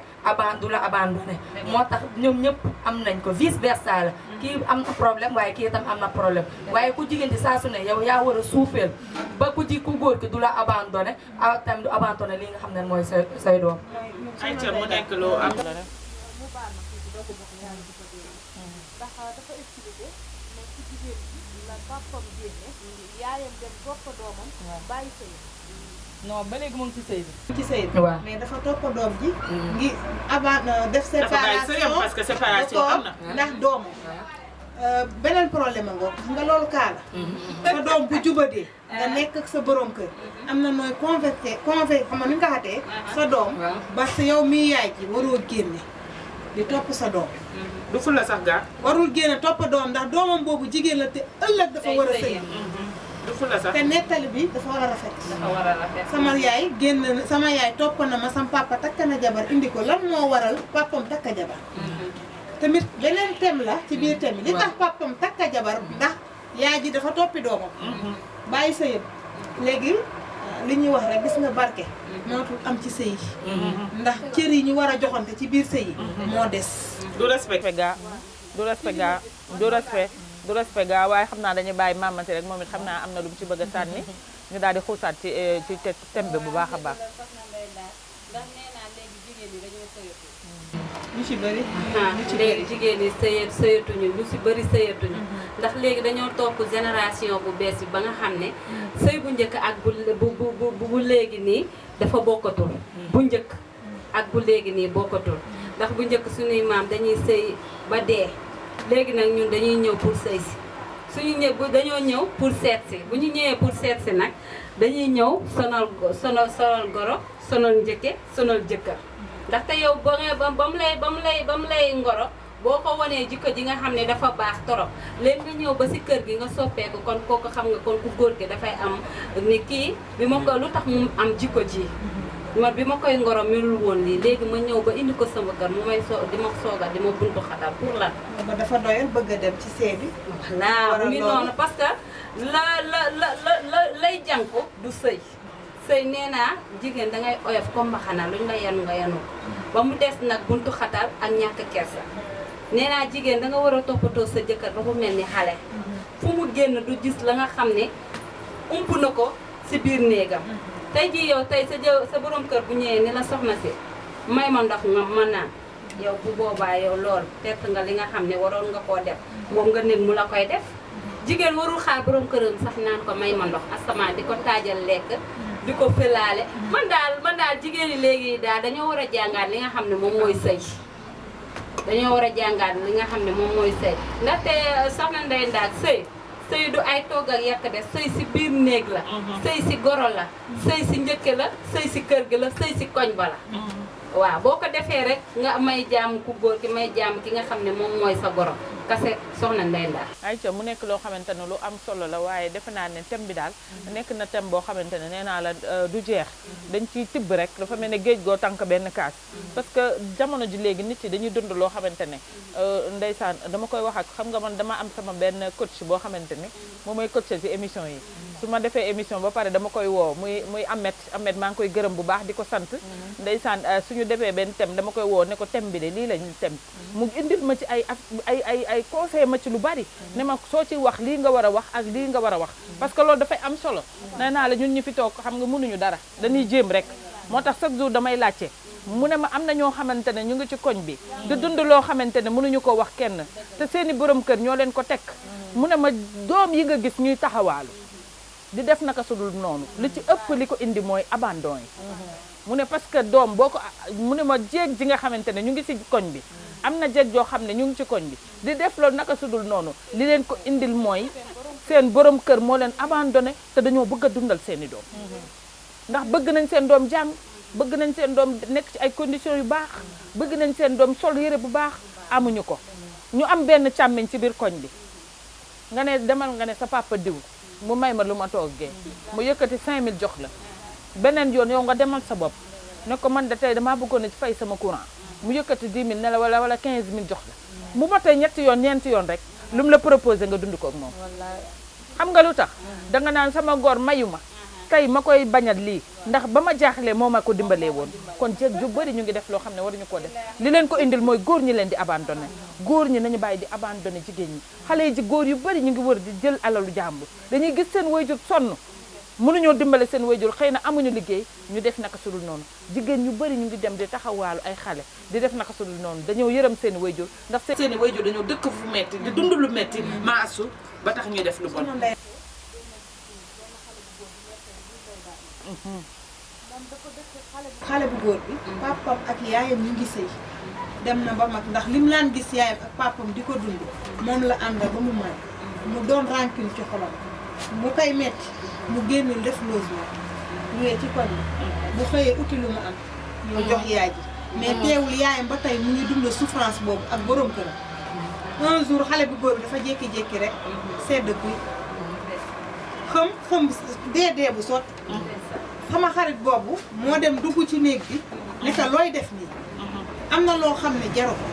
du la abandonné moo tax ñoom ñëpp am nañ ko vice versa la kii am na problème waaye kii itam am na problème waaye ku jigéen ki saa su ne yow yaa war a suufeel ba ku góor ki du la abandonné tamit du abandonné li nga xam ne mooy say doom
ay ca mu nekk loo am la rek
mu baal ma tuuti doo ko jox ñaari di ko dee ndax dafa expliqué ne ci jigéen bi la papam génne yaayam dem topp doomam bàyyi sëy
non ba léegi moom ci sëy bi
ci sëy bi mais dafa topp doom ji ngi avant def séparation
parce que séparation am na
ndax doomu beneen problème a ngoog nga loolu kaa la sa doom bu jubadee nga nekk ak sa borom kër am na nooy xam nga ni nga xatee sa doom parce que yow mii yaay ji waroo génne di topp sa doom
du ful la sax gaa
warul génne topp doom ndax doomam boobu jigéen la te ëllëg dafa war a sëy
du ful la sax
te nettali bi dafa war a rafet
dafa war a rafet.
sama yaay génn sama yaay topp na ma sama papa takk na jabar indi ko lan moo waral papam takk jabar tamit beneen thème la ci biir thème bi li tax papam takk jabar ndax yaay ji dafa toppi doomam bàyyi sa yëpp léegi li ñuy wax rek gis nga barke mootul am ci sëy yi ndax cër yi ñu war a joxante ci biir sëy yi moo des
du respect gaa du respect gaa du respect gaa waaye xam naa dañuy bàyyi mamante rek moom it xam naa am na lu mu ci bëgg a sànni ñu daal di xuusaat ci thème bi bu baax a baax
ñu ci bëri
léegi jigéen ñi sëyatuñu lu si bëri sëyatuñu ndax léegi dañoo topp génération bu bees bi ba nga xam ne sëy bu njëkk ak bu léegi nii dafa bokkatul bu njëkk ak bu léegi nii bokkatul ndax bu njëkk suñuy maam dañuy sëy ba dee léegi nag ñun dañuy ñëw pour sëy si suñu dañoo ñëw pour seet si bu ñu ñëwee pour seet si nag dañuy ñëw sonal goro sonal njëkke sonal jëkkër ndaxte yow ba mu lay ngoro boo ko wanee jikko ji nga xam ne dafa baax torop léegi nga ñëw ba si kër gi nga soppeeku kon kooku xam nga kon ku góor gi dafay am ni kii bi ma ko lu tax mu am jikko ji man bi ma koy ngoro melul woon lii léegi ma ñëw ba indi ko sama kër mu may di ma sooga di ma buntu xatal pour lan
ba dafa doyal bëgg a dem ci sëy bi
voilà mu ngi noonu parce que lay jànku du sëy sëy nee naa jigéen dangay oyof comme mbaxana luñ la yanu nga yanu ba mu des nag buntu xatal ak ñàkk kersa nee naa jigéen danga war a toppatoo sa jëkkër ba mu mel ni xale fu mu génn du gis la nga xam ne ump na ko si biir néegam tey jii yow tey sa borom kër bu ñëwee ni la soxna si may ma ndox nga mën naan yow bu boobaa yow lool perte nga li nga xam ne waroon nga koo def moom nga nekk mu la koy def jigéen warul xaar borom këram sax naan ko may ma ndox asamaan di ko taajal lekk di ko fëlaale man daal jigéen ñi léegi daal dañoo war a jàngaat li nga xam ne moom mooy sëy dañoo war a jàngaat li nga xam ne moom mooy sëy ndaxte soxna Ndeye Ndack sëy du ay togg ak yàq de sëy si biir néeg la sëy si goro la sëy si njëkke la sëy si kër gi la sëy si koñ ba la waaw boo ko defee rek nga may jàmm ku góor ki may jàmm ki nga xam ne moom mooy sa goro kase soxna Ndeye Ndack
ayca mu nekk loo xamante ne lu am solo la waaye defe naa ne thème bi daal nekk na thème boo xamante ne nee naa la du jeex dañ ciy tibb rek dafa mel ne géej goo tànk benn kaas parce que jamono ji léegi nit yi dañuy dund loo xamante ne ndeysaan dama koy wax ak xam nga man dama am sama benn coach boo xamante ne moom mooy coach ci émission yi su ma defee émission ba pare dama koy woo muy Amet maa ngi koy gërëm bu baax di ko sant ndeysaan suñu defee benn thème dama koy woo ne ko thème bi de lii lañu thème mu indil ma ci ay conseil ma ci lu bari ne ma soo ci wax lii nga war a wax ak lii nga war a wax parce que loolu dafay am solo nee naa la ñun ñu fi toog xam nga mënuñu dara dañuy jéem rek moo tax chaque jour damay laajte mu ne ma am na ñoo xamante ne ñu ngi ci koñ bi di dund loo xamante ne mënuñu ko wax kenn te seeni borom kër ñoo leen ko teg mu ne ma doom yi nga gis ñuy taxawaalu di def naka sudul noonu li ci ëpp li ko indi mooy abandon yi mu ne parce que doom boo ko mu ne ma jéeg ji nga xamante ne ñu ngi ci koñ bi am na jéeg joo xam ne ñu ngi ci koñ bi di def loolu naka sudul noonu li leen ko indil mooy seen borom kër moo leen abandonné te dañoo bëgg a dundal seeni doom ndax bëgg nañ seen doom jàng bëgg nañ seen doom nekk ci ay conditions yu baax bëgg nañ seen doom sol yére bu baax amuñu ko ñu am benn càmmiñ ci biir koñ bi nga ne demal nga ne sa papa diw mu may ma lu ma toggee mu yëkkati 5000 jox la beneen yoon yow nga demal sa bopp ne ko man de tey damaa bëggoon a fay sama courant mu yëkkati 10 000 ne la wala 15 000 jox la mu matee ñetti yoon ñeenti yoon rek lu mu la proposé nga dund ko ak moom xam nga lu tax danga naan sama góor mayu ma tey ma koy bañat lii ndax ba ma jaaxlee moo ma ko dimbalee woon kon jéeg ju bëri ñu ngi def loo xam ne waruñu ko def li leen ko indil mooy góor ñi leen di abandonné góor ñi nañu bàyyi di abandonné jigéen ñi xale yi ji góor yu bëri ñu ngi wër di jël alalu jàmbur dañuy gis seen wayjur sonn mënuñoo dimbale seen wayjur xëy na amuñu liggéey ñu def naka sudul noonu jigéen ñu bëri ñu ngi dem di taxawaalu ay xale di def naka sudul noonu dañoo yërëm seen wayjur ndax seen wayjur dañoo dëkk fu metti di dund lu metti maasu ba tax ñuy def lu bon
xale bu góor bi papam ak yaayam ñu ngi sëy dem na ba mag ndax lim laan gis yaayam ak papam di ko dund moom la àndal ba mu mag mu doon rancune ci xolam mu koy metti mu génn def logement luwee ci koñ bu xëyee uti lu mu am mu jox yaay ji mais teewul yaayam ba tey mu ngi dund souffrance boobu ak borom këram un jour xale bu góor bi dafa jékki-jékki rek sedd kuy xam dee bu sot sama xarit boobu moo dem dugg ci néeg bi ne ko looy def nii am na loo xam ne jaru ko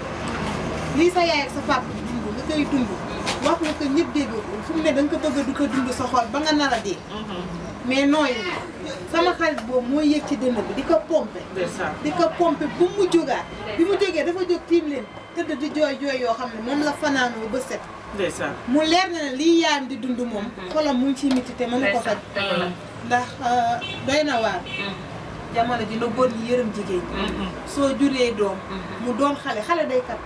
lii sa yaay ak sa papa di dund nga koy dund wax nga ko ñëpp dégg ko fu mu ne da nga ko bëgg du ko dund sa xol ba nga nar a dee mais nooy sama xarit boobu mooy yëg ci dënn bi di ko pompe bu mu jógaat bi mu jógee dafa jóg tiim leen tëdd di jooy yoo xam ne moom la fanaanoo ba set mu leer na ne lii yaayam di dund moom xolam mu ngi ciy miti te mënu ko faj ndax doy na waar jamono ji na góor ñi yërëm jigéen ñi soo juree doom mu doon xale day kat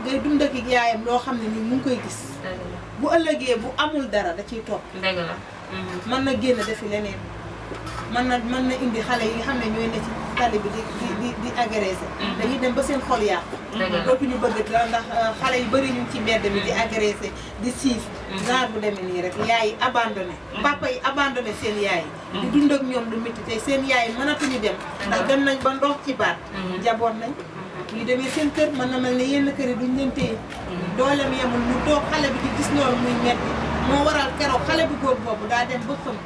ngay dund ak yaayam loo xam ne ni mu ngi koy gis bu ëllëgee bu amul dara da ciy topp mën na génn defi leneen mën na indi xale yi nga xam ne ñooy ne ci tali bi di agressé dañuy dem ba seen xol yàqu dootuñu bëgg dara ndax xale yu bëri ñu ci mbedd bi di agressé di siif genre bu demee nii rek yaay yi abandonné papa yi abandonné seen yaay yi di dund ak ñoom lu métti tey seen yaay yi mënatuñu dem ndax dem nañ ba ndox ci baat jaboot nañ ñu demee seen kër mën na mel ne yenn kër yi duñ leen téye dooleem yemul mu toog xale bi di gis loolu muy metti moo waral keroog xale bu góor boobu daa dem ba xam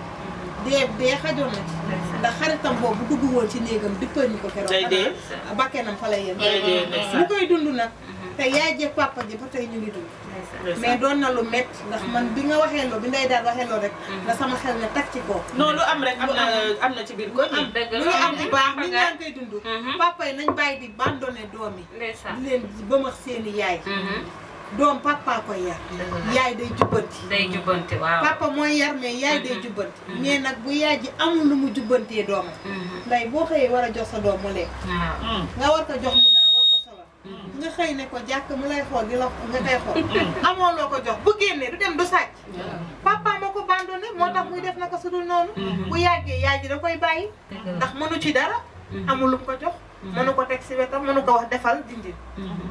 dee xajoon na ci ndax xaritam boobu dugg woon ci néegam dippal ñu ko keroog bakkenam fa lay yem mu koy dund nag te yaay jeeg papa ji ba tey ñu ngi dund mais doon na lu métti ndax man bi nga waxee loo bi Ndeye Daal waxee loo rek la sama xel ne tag ci ko
non lu am rek am na ci biir ko
lu am bu baax ni ñaan koy dund papa yi nañ bàyyi di bandonné doom yi di leen bëmax seeni yaay doom papa koy yar yaay day jubbanti
waaw
papa mooy yar mais yaay day jubbanti mais nag bu yaay ji amul lu mu jubbantee doomam nday boo xëyee war a jox sa doom mu lekk nga war ko jox mu naan war ko solal nga xëy ne ko jàkk mu lay xool di la nga koy xool amoo loo ko jox bu génnee du dem du sàcc papa moo ko bandonné moo tax muy def na ko su dul noonu bu yàggee yaay ji da koy bàyyi ndax mënu ci dara amul lu mu ko jox mënu ko teg si wetam mënu ko wax defal dindil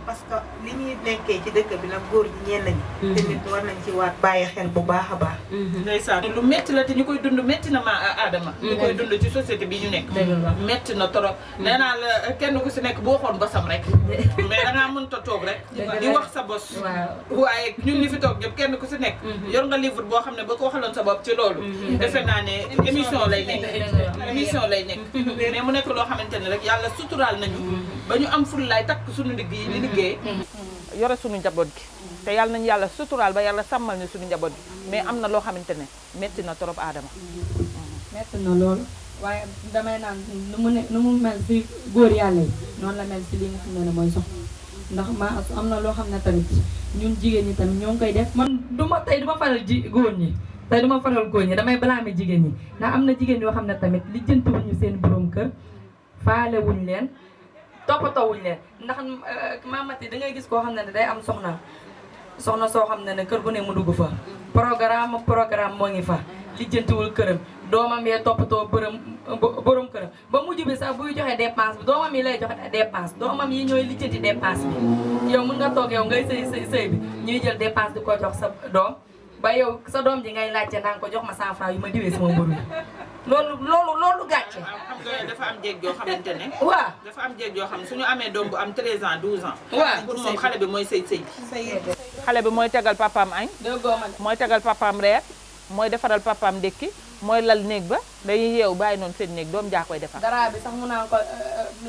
parce que li ñuy nekkee ci dëkk bi nag góor ñi ñenn ñi te nit war nañ ci waat bàyyi xel bu baax a baax
ndeysaan lu métti la te ñu koy dund métti na ma Adama ñu koy dund ci société bi ñu nekk métti na trop nee naa la kenn ku si nekk boo xoon bosam rek mais dangaa mënta toog rek di wax sa bos waaye ñun ñi fi toog ñëpp kenn ku si nekk yor nga livre boo xam ne ba ko waxaloon sa bopp ci loolu defe naa ne émission lay nekk mais mu nekk loo xamante ne rek yàlla suturaal nañu ba ñu am fullaay takk suñu ndigg yi di liggéey yore suñu njaboot gi te yàlla nañu yàlla suturaal ba yàlla sàmmal ñu suñu njaboot gi mais am na loo xamante ne métti na trop Adama
métti na loolu waaye damay naan nu mu mel si góor yàlla yi noonu la mel si li nga xam ne mooy soxna ndax am na loo xam ne tamit ñun jigéen ñi tamit ñoo ngi koy def man duma faral góor ñi tey duma faral góor ñi damay blâmer jigéen ñi ndax am na jigéen yoo xam ne tamit lijjantiwuñu seen borom kër faale wuñ leen toppatoo wuñ leen ndax mamati da ngay gis koo xam ne day am soxna soo xam ne kër gu ne mu dugg fa programme moo ngi fa lijjantiwul këram doomam yee toppatoo borom këram ba mujj bi sax buy joxe dépense bi doomam yi lay joxe dépense doomam yi ñooy lijjanti dépense bi yow mën nga toog yow ngay sëy bi ñuy jël dépense di ko jox sa doom ba yow sa doom ji ngay laajte naan ko jox ma 100 francs yu ma diwee sama mburu loolu gàcce.
xam nga dafa am jéeg yoo xamante ne.
waaw
dafa am jéeg yoo xam ne suñu amee doom bu am 13 ans 12 ans.
waaw
pour moom xale bi mooy sëy xale bi mooy tegal papaam añ. mooy tegal papaam reer mooy defaral papaam ndékki mooy lal néeg ba dañuy yeewu bàyyi noonu seen néeg doom jaa koy defar.
dara bi sax mu naan ko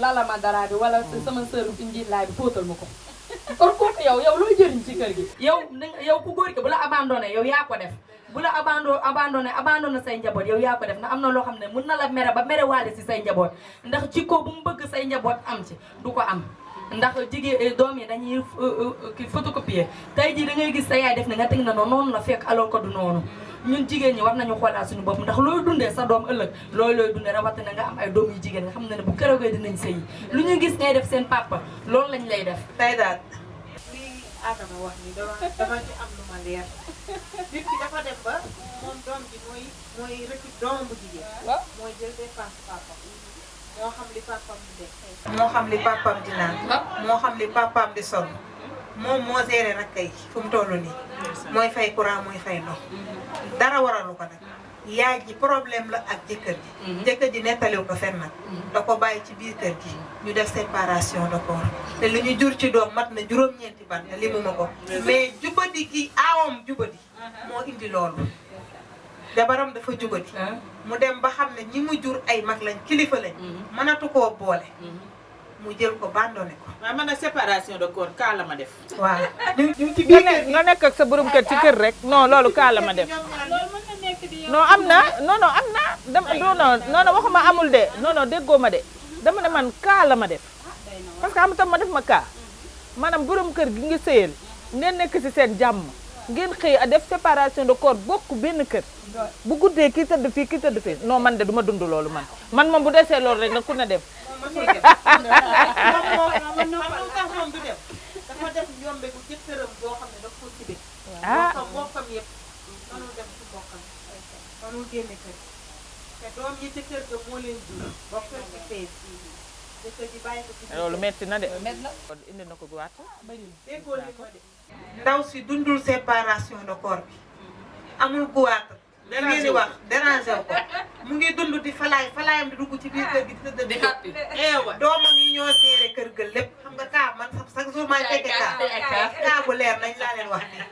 lalama dara bi wala sama sœur bi njiit laay bi fóotal ma ko. kon kooku yow looy jëriñ ci kër gi. yow ku góor ki bu la abandonné yow yaa ko def bu la abandonné say njaboot yow yaa ko def ndax am na loo xam ne mën na la mere ba mere waale si say njaboot ndax jikko bu mu bëgg say njaboot am ci du ko am. ndax jigéen doom yi dañuy photocopier tey jii da ngay gis sa yaay def ne nga teg na noonu la fekk alors que du noonu ñun jigéen ñi war nañu xoolaat suñu bopp ndax looy dundee sa doom ëllëg loolu looy dundee rawatina nga am ay doom yu jigéen nga xam ne bu keroogee dinañ sëyi lu ñu gis ngay def seen papa loolu lañ lay def.
tey daal lii Adama wax ni dama ci am lu ma leer nit ki dafa dem ba moom doom ji mooy récup doomam bu jigéen mooy jël dépense papa moo xam li papam di def moo xam li papam di naan moo xam li papam di sol moom moo géré nag kay fu mu toll nii mooy fay courant mooy fay ndox dara waralu ko nag yaay ji problème la ak jëkkër ji nettaliw ko fenn nag da ko bàyyi ci biir kër gi ñu def séparation de corps te li ñu jur ci doom mat na juróom-ñeenti ban te limu ma ko mais jubadi gi aawam jubadi moo indi loolu jabaram dafa jubadi mu dem ba xam ne ñi mu jur ay mag lañ kilifa lañ mënatu koo boole mu jël ko bandone ko
waaw man nag séparation de corps kaa la ma def
waaw ñu ci biir kër gi
nga nekk ak sa borom kër ci kër rek non loolu kaa la ma def
loolu mën na nekk di yow.
non am na non am na dama non waxuma amul de non déggoo ma de dama ne man kaa la ma def parce que am tam ma def ma kaa maanaam borom kër gi nga sëyal ngeen nekk ci seen jàmm ngeen xëy a def séparation de corps bokk benn kër bu guddee kii tëdd fii kii tëdd fii non man de du ma dund loolu man moom bu desee loolu rek nag ku ne dem
moom du dem dafa def yombe bu jëkkëram boo xam ne daf ko tibe bokkam yëpp mënul dem ci bokkam mënul génne kër te doom yi ci kër ga moo leen jur bokk ci fees jëkkër ji bàyyi ko ci
loolu metti na de indi na ko gu waat
déggoo li ma de ndaw si dundul séparation de corps bi amul guwaat da ngeen di wax déranger ko mu ngi dund di falaayam di dugg ci biir kër gi di tëdd di xappi doomam yi ñoo seere kër ga lépp xam nga kaa man chaque jour may fekke kaa bu leer nañ laa leen wax nii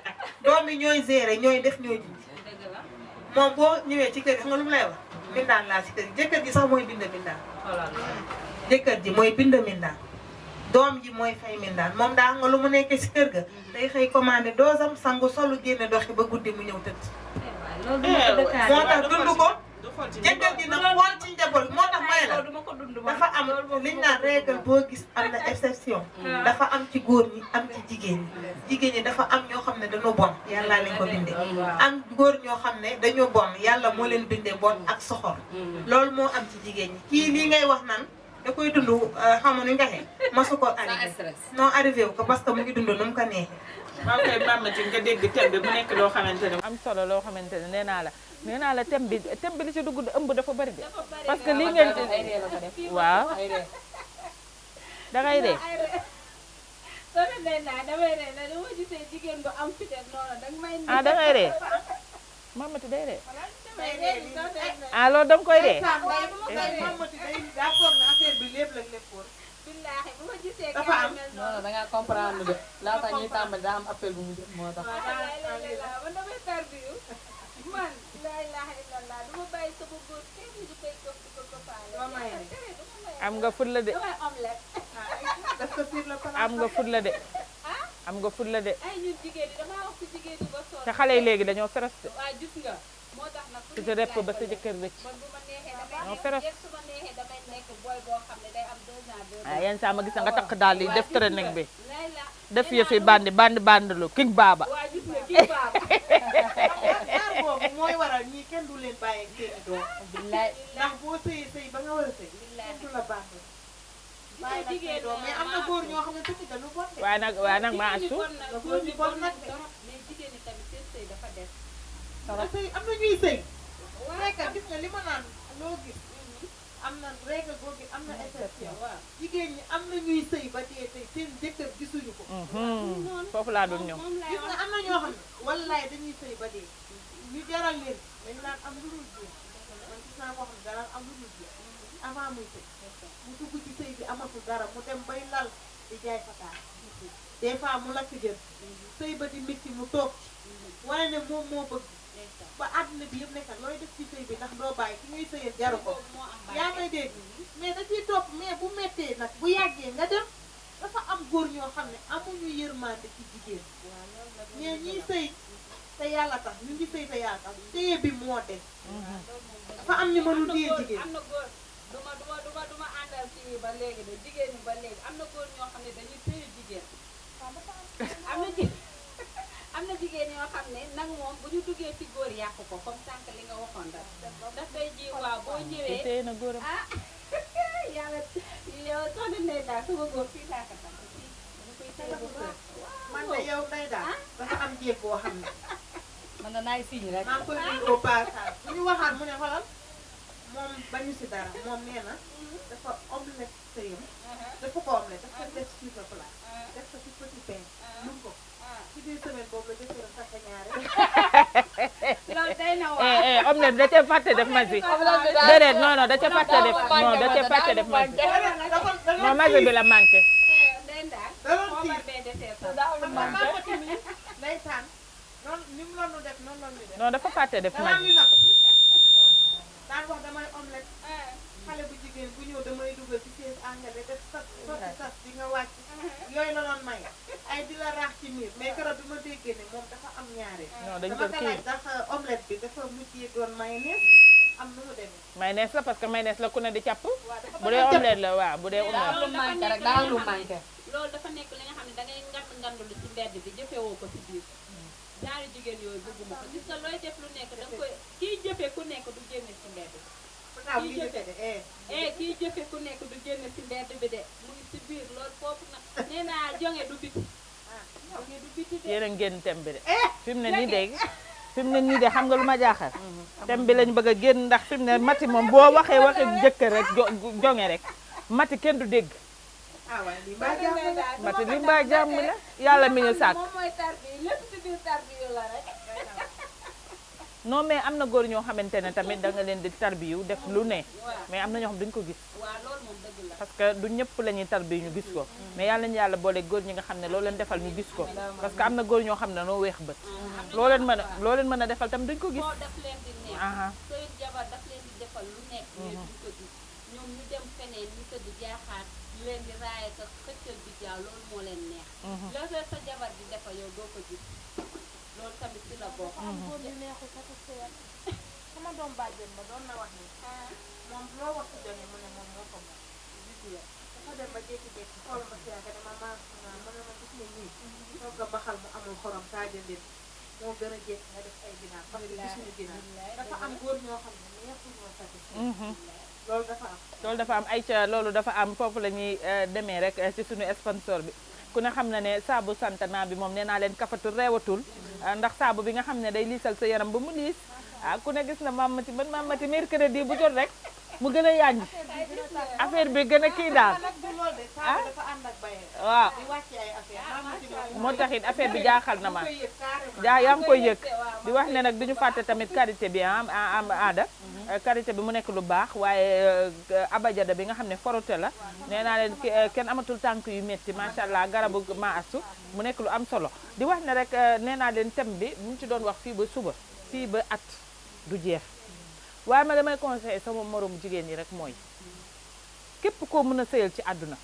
doom yi ñooy seere ñooy def ñooy dindi moom boo ñëwee ci kër gi xam nga lu mu lay wax mbindaan laa ci kër gi jëkkër ji sax mooy bind mbindaan jëkkër ji mooy bind mbindaan doom ji mooy fay mindaan moom daa nga lu mu nekkee si kër ga day xëy commandé doosam sangu solu génne doxi ba guddi mu ñëw tëdd moo tax dund ko jëkkër ji nag xool ci njaboot moo tax may la dafa am liñ naan règle boo gis am na exception dafa am ci góor ñi am ci jigéen ñi dafa am ñoo xam ne dañoo bon yàlla leen ko bindee am góor ñoo xam ne dañoo bon yàlla moo leen bindee bon ak soxor loolu moo am ci jigéen ñi kii lii ngay wax nan da koy dund xamu ni nga xee masu ko arrivé non arrivé wu ko parce que mu ngi dund nu mu ko neexee
waaw kay Mame Maty nga dégg thème bi mu nekk loo xamante ne am solo loo xamante ne nee naa la thème bi li ci dugg ëmb dafa bari de parce que lii ngeen waaw dangay ree
soo nee naa damay ree na dama gisee jigéen bu am fitet noonu danga may
dangay ree Mame Maty day ree loolu danga koy ree
daa foog na affaire bi lépp la léppoon
billaahi bu ma gisee
dafa am
non da ngaa comprendre de laata ñuy tàmbali daa am appel bu mu jot moo tax.
man damay tarbiyu man laa ilaaha illallah du ma bàyyi sama góor kenn du koy jox di ko faale.
am nga fulla de
damay omelette.
am nga fulla de am nga fulla de
ay ñun jigéen ñi damaa wax ci jigéen ñi ba sonn.
te xale yi léegi dañoo feres de
waaw gis nga moo tax nag
ci sa repp ba sa jëkkër rëcc
man bu ma neexee
ñoo
damay
feres
nekk su ma neexee damay nekk booy boo xam ne day am 2 ans
yenn saa ma gis nga takk daal yi def training bi
lay la
def yëfi bandi lu king baaba
waa gis nga kii baaba
ñaar boobu mooy waral ñii kenn du leen bàyyi ak seeni doom
billaay
ndax boo sëyee sëy ba nga war a sëy kenn du la baax bàyyi nag say doom mais am na góor ñoo xam ne tamit dañu bon de
waaye nag maa asu
góor ñi bon nag mais jigéen ñi tamit seen sëy dafa des
sëy am na ñuy sëy règle gis nga li ma naan loo gis am na règle boo gis am na exception jigéen ñi am na ñuy sëy ba dee tey seen jëkkër gisuñu ko
foofu laa doon ñëw
gis nga am na ñoo xam ne wallaay dañuy sëy ba dee ñu jaral leen dañ naan am lu dul jeex man gis naa koo xam ne dara am lu dul jeex avant muy sëy mu dugg ci sëy bi amatul dara mu dem bay lal di jaay fataar des fois mu lakk jën sëy ba di métti mu toog wane ne moom moo bëgg ba àdduna bi yëpp nekkal looy def ci sëy bi ndax doo bàyyi ki ngay sëyal jaru ko yaa may dégg mais da ciy topp mais bu méttee nag bu yàggee nga dem dafa am góor ñoo xam ne amuñu yërmande ci jigéen mais ñiy sëy te yàlla tax ñu ngi sëy te yàlla tax téye bi moo des dafa am ñu mënul téye jigéen
am na góor duma àndal ci ba léegi de jigéen ñi ba léegi am na góor ñoo xam ne dañuy téye jigéen am na jigéen ñoo xam ne nag moom bu ñu duggee ci góor yàq ko comme sànq li nga waxoon rek daf day ji waaw boo ñëwee
téye na góoram
yàlla yow soxna Ndeye daal sama góor fii laa ko tam fii dama koy téye bu baax
man de yow Ndeye daal dafa am jéeg boo xam ne
man na naay signe rek.
maa ngi koy nuyu au passage bu ñu waxaat mu ne xoolal moom bañu si dara moom nee na dafa omelette sëyam dafa ko omelette dafa def sur le plat def ko ci petit pain lu ko ci biir semaine boobu la jëkkëram takk ñaare
loolu day na waa
omelette da cee fàtte def masi déedéet non non da cee fàtte def non da cee fàtte def masi non masi bi la manqué
day daal
daloon
poobar
tiit
bee desee sax
man maa ko tamit ndeysaan noonu ni mu loonu def noonu loonu def
non dafa fàtte def
danaa
masi
ñu nag daan wax damay omelette xale bu jigéen bu ñëw damay dugal ci siège angale def sas sotti sas di nga wàcc yooyu la doon may ay di la raax ci miir mais keroog bi ma déggee ne moom dafa am ñaare
non dañ ko
dama ko
kii
laaj ndax omelette bi dafa mujjee doon mayonnaise am nu mu demee
mayonnaise la parce que mayonnaise la ku ne di càpp bu dee omelette la waaw bu dee omelette
lu manqué rek daa lu manqué.
loolu dafa nekk li nga xam ne da ngay ngandulu ci mbedd bi jëfewoo ko ci biir ñaari jigéen yooyu bëgguma ko gis nga looy def lu nekk da nga koy kii jëfe ku nekk du génne ci mbedd
pourtant bu ñu defee de
kii jëfe ku nekk du génne ci mbedd bi de mu ngi ci biir loolu foofu nag nee naa jonge du biti jonge du biti de
yéen a génn thème bi de fi mu ne nii de fi mu ne nii de xam nga lu ma jaaxal thème bi lañ bëgg a génn ndax fi mu ne mati moom boo waxee waxee jëkkër rek jonge rek mati kenn du dégg
ah waaye lii mbaa jàmm la
mati li mbaa jàmm la yàlla mi ñu sàkk
moom mooy tarbi lépp ci biir tarbi la rek
non mais am na góor ñoo xamante ne tamit da nga leen di tarbiyu def lu ne mais am na ñoo xam duñ ko gis
waaw loolu moom dëgg la
parce que du ñëpp la ñuy tarbiyu ñu gis ko mais yàlla nañu yàlla boole góor ñi nga xam ne loo leen defal ñu gis ko parce que am na góor ñoo xam ne noo weex bët loo leen mën a defal tamit duñ ko gis
moo daf leen di neex
aha
sëy jabar daf leen di defal lu nekk mais duñ ko gis ñoom ñu dem feneen ñu tëdd jaaxaat leen di raaye ka xëccal bi jaaw loolu moo leen neex la sa jabar di defal yow doo ko gis loolu tamit ci la bokk
góor ñu neexu satisfaire sama doom bàjjen ba doon na wax ni
moom loo wax ci jonge mu ne moom moo ko moom gis nga dafa dem ba jékki-jékki xool ma si yaaka dama maa ma ne ma gis nga ñii toog nga baxal mu amul xorom kaa jëndin moo gën a jékki nga def ay ginaar parce que gisuñu ginaar dafa am góor ñoo xam ne neexuñoo satisfaire loolu dafa am
loolu dafa am ay ca loolu dafa am foofu la ñuy demee rek ci suñu sponsor bi ku ne xam na ne saabu Santana bi moom nee naa leen kafatul reewatul ndax saabu bi nga xam ne day liisal sa yaram ba mu liis ku ne gis na mamati man mamati mercredi bu jot rek mu gën a yànj affaire bi gën a kii daal
nag du loolu de saabu dafa ànd ak baye
waaw
di wàcce ay affaire mamati moom
moo taxit affaire bi jaaxal na ma
koy yëg carrément
yaa ngi koy yëg di wax ne nag duñu fàtte tamit karité bi am aada karité bi mu nekk lu baax waaye abajada bi nga xam ne forote la nee naa leen kenn amatul tànk yu metti macha allah garabu maasu mu nekk lu am solo di wax ne rek nee naa leen thème bi bu ñu ci doon wax fii ba suba fii ba at du jeex waaye ma damay conseillé sama moromu jigéen ñi rek mooy képp koo mën a sëyal ci àdduna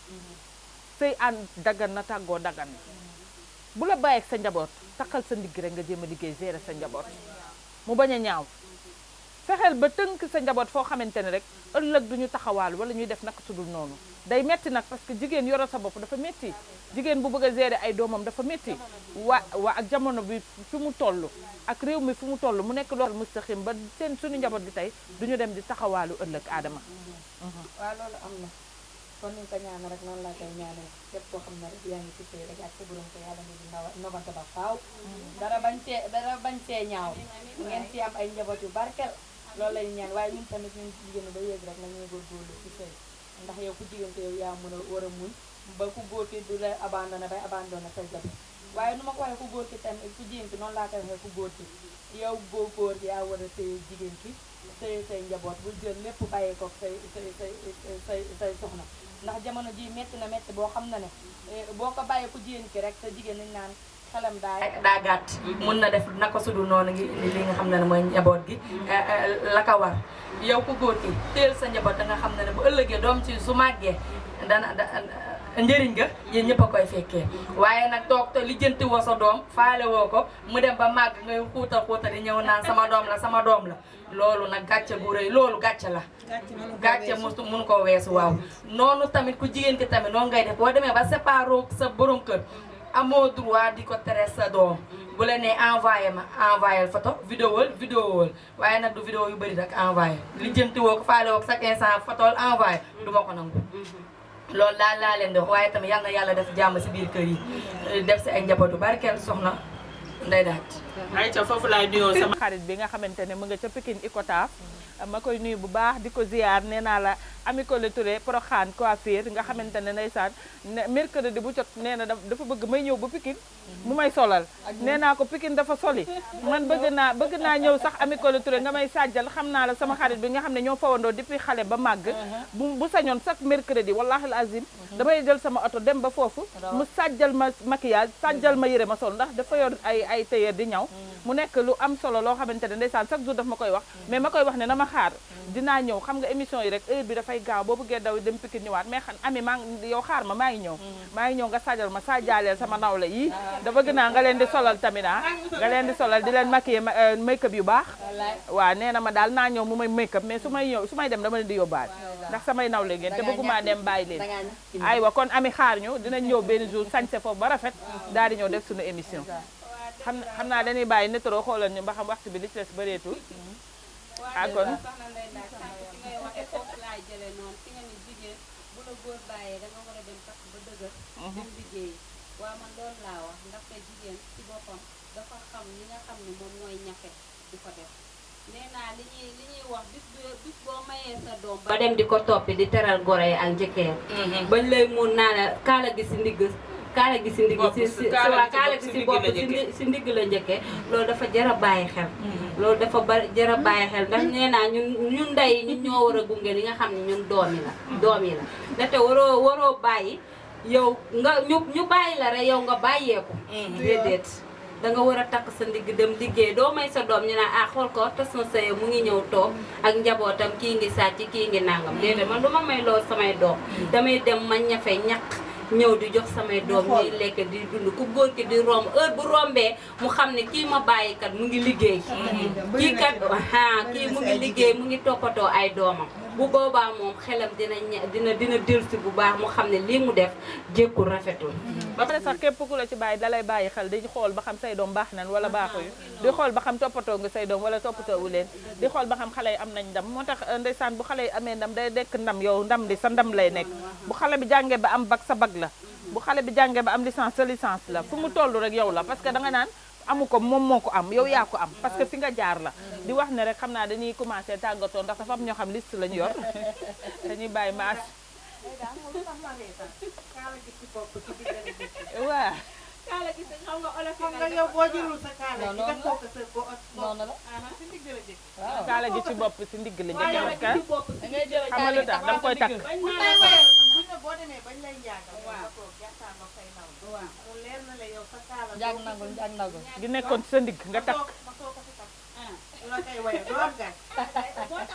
sëy ànd daggan na tàggoo daggan na bu la bàyyeeg sa njaboot taxal sa ndigg rek nga jéem a liggéey gérer sa njaboot mu bañ a ñaaw fexeel ba tënk sa njaboot foo xamante ne rek ëllëg duñu taxawaal wala ñuy def naka sudul noonu day metti nag parce que jigéen yoro sa bopp dafa metti jigéen bu bëgg a gérer ay doomam dafa metti waa ak jamono bi fi mu toll ak réew mi fi mu toll mu nekk loolu mustaxim ba seen suñu njaboot gi tey duñu dem di taxawaalu ëllëg aadama
waaw loolu am na kon ni nga ko ñaanal rek noonu laa koy ñaanal képp koo xam ne rek yaa ngi ci sëy rek ak sa borom ko yàlla ngi nobante ba faaw dara bañ see ñaaw ngeen ci am ay njaboot yu barkel loolu lay ñaan waaye ñun tamit ñun jigéen ba yéeg rek nañuy góorgóorlu ci sëy ndax yow ku jigéen ko yow yaa mën a war a muñ ba ku góor ki du la abandonné bay abandonné say jabar waaye nu ma ko waxee ku góor ki tamit ku jigéen ki noonu laa koy waxee ku góor ki yow góor ki yaa war a téye jigéen ki téye say njaboot bu jël lépp bàyyi ko say soxna ndax jamono ji métti na métti boo xam na ne boo ko bàyyee ku jigéen ki rek sa jigéen nañ naan xelam daa gàtt mun na def naka sudul noonu ngi li nga xam ne mooy njaboot gi la ko war yow ku góor ki téel sa njaboot da nga xam ne bu ëllëgee doom ci su màggee dana njëriñ nga yéen ñëpp a koy fekkee waaye nag toog te lijjanti woo sa doom faale woo ko mu dem ba màgg ngay xuutal di ñëw naan sama doom la loolu nag gàcce bu rëy loolu gàcce la gàcce mun koo weesu waaw noonu tamit ku jigéen ki tamit noonu ngay def boo demee ba séparé sa borom kër amoo droit di ko tere sa doom bu la nee envoyé photo vidéo waaye nag du vidéo yu bëri rek envoyé lijjanti woo ko faale woo ko chaque instant photo envoyé du ma ko nangu loolu daal laa leen di wax waaye tamit yal na yàlla def jàmm si biir kër yi def si ay njabootu barkeel soxna Ndeye Daat.
ay ca foofu laay nuyoo sama xarit bi nga xamante ne mu nga ca Pikine Icotaf ma koy nuyu bu baax di ko ziar nee naa la Ami Collé Touré Porokhane coiffure nga xamante ne ndeysaan mercredi bu jot nee na dafa bëgg may ñëw ba Pikine mu may solal nee naa ko Pikine dafa soli man bëgg naa ñëw sax Ami Collé Touré nga may sàjjal xam naa la sama xarit bi nga xam ne ñoo fawandoo depuis xale ba màgg bu sañoon chaque mercredi wallahi al azim damay jël sama oto dem ba foofu mu sàjjal ma maquillage sàjjal ma yére ma sol ndax dafa yor ay tailleur di ñaw mu nekk lu am solo loo xamante ne ndeysaan chaque jour daf ma koy wax mais ma koy wax ne na ma xaar dinaa ñëw xam nga émission yi rek heure bi dafay gaaw boo bëggee daw dem Pikine ñëwaat mais xam Ami yow xaar ma maa ngi ñëw nga sàjjal ma sàjjaaleel sama nawle yi dafa gën a nga leen di solal tamit nga leen di solal di leen maquiller make-up yu baax waaw nee na ma daal naa ñëw mu may make-up mais su may dem dama leen di yóbbaale ndax samay nawle ngeen te bëgguma dem bàyyi leen aywa kon Ami xaar ñu dinañ ñëw benn jour sañse foofu ba rafet daal di ñëw def suñu émission xam naa dañuy bàyyi netro xoolal ñu ba xam waxtu bi li ci des bëreetul kon
góor bàyyee da nga war a dem takk ba dëgër dem liggéeyi waaw man loolu laa wax ndaxte jigéen ci boppam dafa xam li nga xam ne moom mooy ñafe di ko def nee naa li ñuy wax bis boo mayee sa doom ba dem di ko toppi di teral gore yi ak njëkkee bañ lay mun naa ne kaala gi si ndigg si bopp si ndigg la njëkkee loolu dafa jar a bàyyi xel loolu dafa jar a bàyyi xel ndax nee naa ñun ndey ñun ñoo war a gunge li nga xam ne ñun doom yi la ndaxte waroo bàyyi yow nga ñu bàyyi la rek yow nga bàyyeeku déedéet da nga war a takk sa ndigg dem liggéey doo may sa doom ñu naan xool ko tas na sëye mu ngi ñëw toog ak njabootam kii ngi sàcc kii ngi nangam déedéet man du ma may loolu samay doom damay dem ma ñafe ñàkk ñëw di jox samay doom ñuy lekk di dund ku góor ki di romb heure bu rombee mu xam ne kii ma bàyyi kat mu ngi liggéey kii kat kii mu ngi liggéey mu ngi toppatoo ay doomam bu boobaa moom xelam dina dellusi bu baax mu xam ne lii mu def jékkul rafetul
ba pare sax képp ku la ci bàyyi dalay bàyyi xel di xool ba xam say doom baax nañ wala baaxuñu di xool ba xam toppatoo nga say doom wala toppatoo wu leen di xool ba xam xale yi am nañ ndam moo tax ndeysaan bu xale yi amee ndam day dekk ndam yow ndam di sa ndam lay nekk bu xale bi jàngee ba am bac sa bac la bu xale bi jàngee ba am licence sa licence la fu mu toll rek yow la parce que danga naan amu ko moom moo ko am yow yaa ko am parce que fi nga jaar la di wax ne rek xam naa dañuy commencé tàggatoo ndax dafa am ñoo xam liste lañu yor dañuy bàyyi maas waaw
kaala gi xam nga olof xam nga yow boo jëlul sa kaala gi def ko sa bo noonu la ci ndigg la jëkk
kaala gi ci bopp si ndigg la njëkk parce que xam nga lu tax danga koy takk
buñ ne boo demee bañ lay njaagal nga toog jàkkaarloo say naw mu leer na la yow sa kaala
jaag nagul
gi nekkoon sa ndigg nga takk
ma soo ko fi takk la koy waye doo am gaañ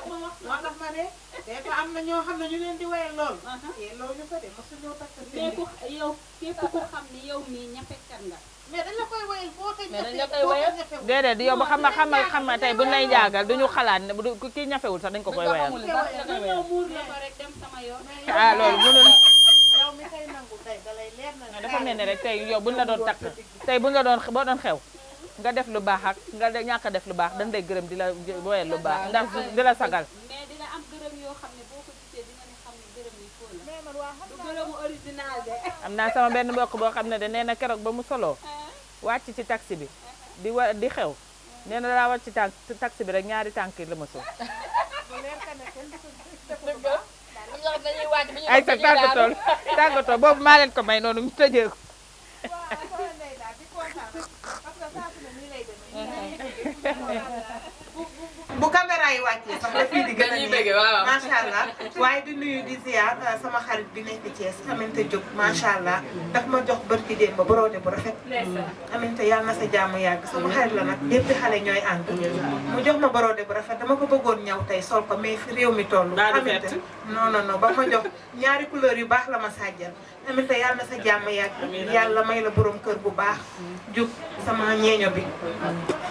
moo tax ma ne des fois am na ñoo xam ne ñu leen di waye lool loolu ñu ko de mosu ñoo takk
mais ku yow képp ku xam ni yow mii ñafekat nga
mais dañ la koy wayal boo
déedéet yow ba xam nga tey buñ lay jaagal duñu xalaat ne kii ñafewul sax dañ ko koy wayal
ñëw muur la ko rek dem sama yoon
loolu mënul
yow mi koy nangu tey dalay leer na
dafa mel ni rek tey yow buñ la doon takk tey buñ la doon boo doon xew nga def lu baax ak nga ñàkk a def lu baax dañ lay gërëm di la woyal lu baax ndax di la sagal
mais dina am gërëm yoo xam ne boo ko gisee dina ne xam ne gërëm yi foo la du gërëmu original de
am naa sama benn mbokk boo xam ne de nee na keroog ba mu soloo wàcc ci taxi bi di xew nee na daa wàcc ci taxi bi rek ñaari tànk yi la ma sol ay sa tàggatoo boobu maa leen ko may noonu ñu tëjee ko
bu caméra yi wàccee sax la fii di gën a neex macha allah waaye di nuyu di ziar sama xarit bi nekk Thiès Aminta Diop macha allah daf ma jox barki démb ba borode bu rafet. Aminta yàlla na sa jàmm yàgg sama xarit la nag depuis xale ñooy ànd. mu jox ma borode bu rafet dama ko bëggoon ñaw tey sol ko mais fi réew mi toll. Aminta non ba ma jox ñaari couleur yu baax la ma sàjjal. Aminta yàlla na sa jàmm yàgg yàlla may la borom kër bu baax jug sama ñeeño bi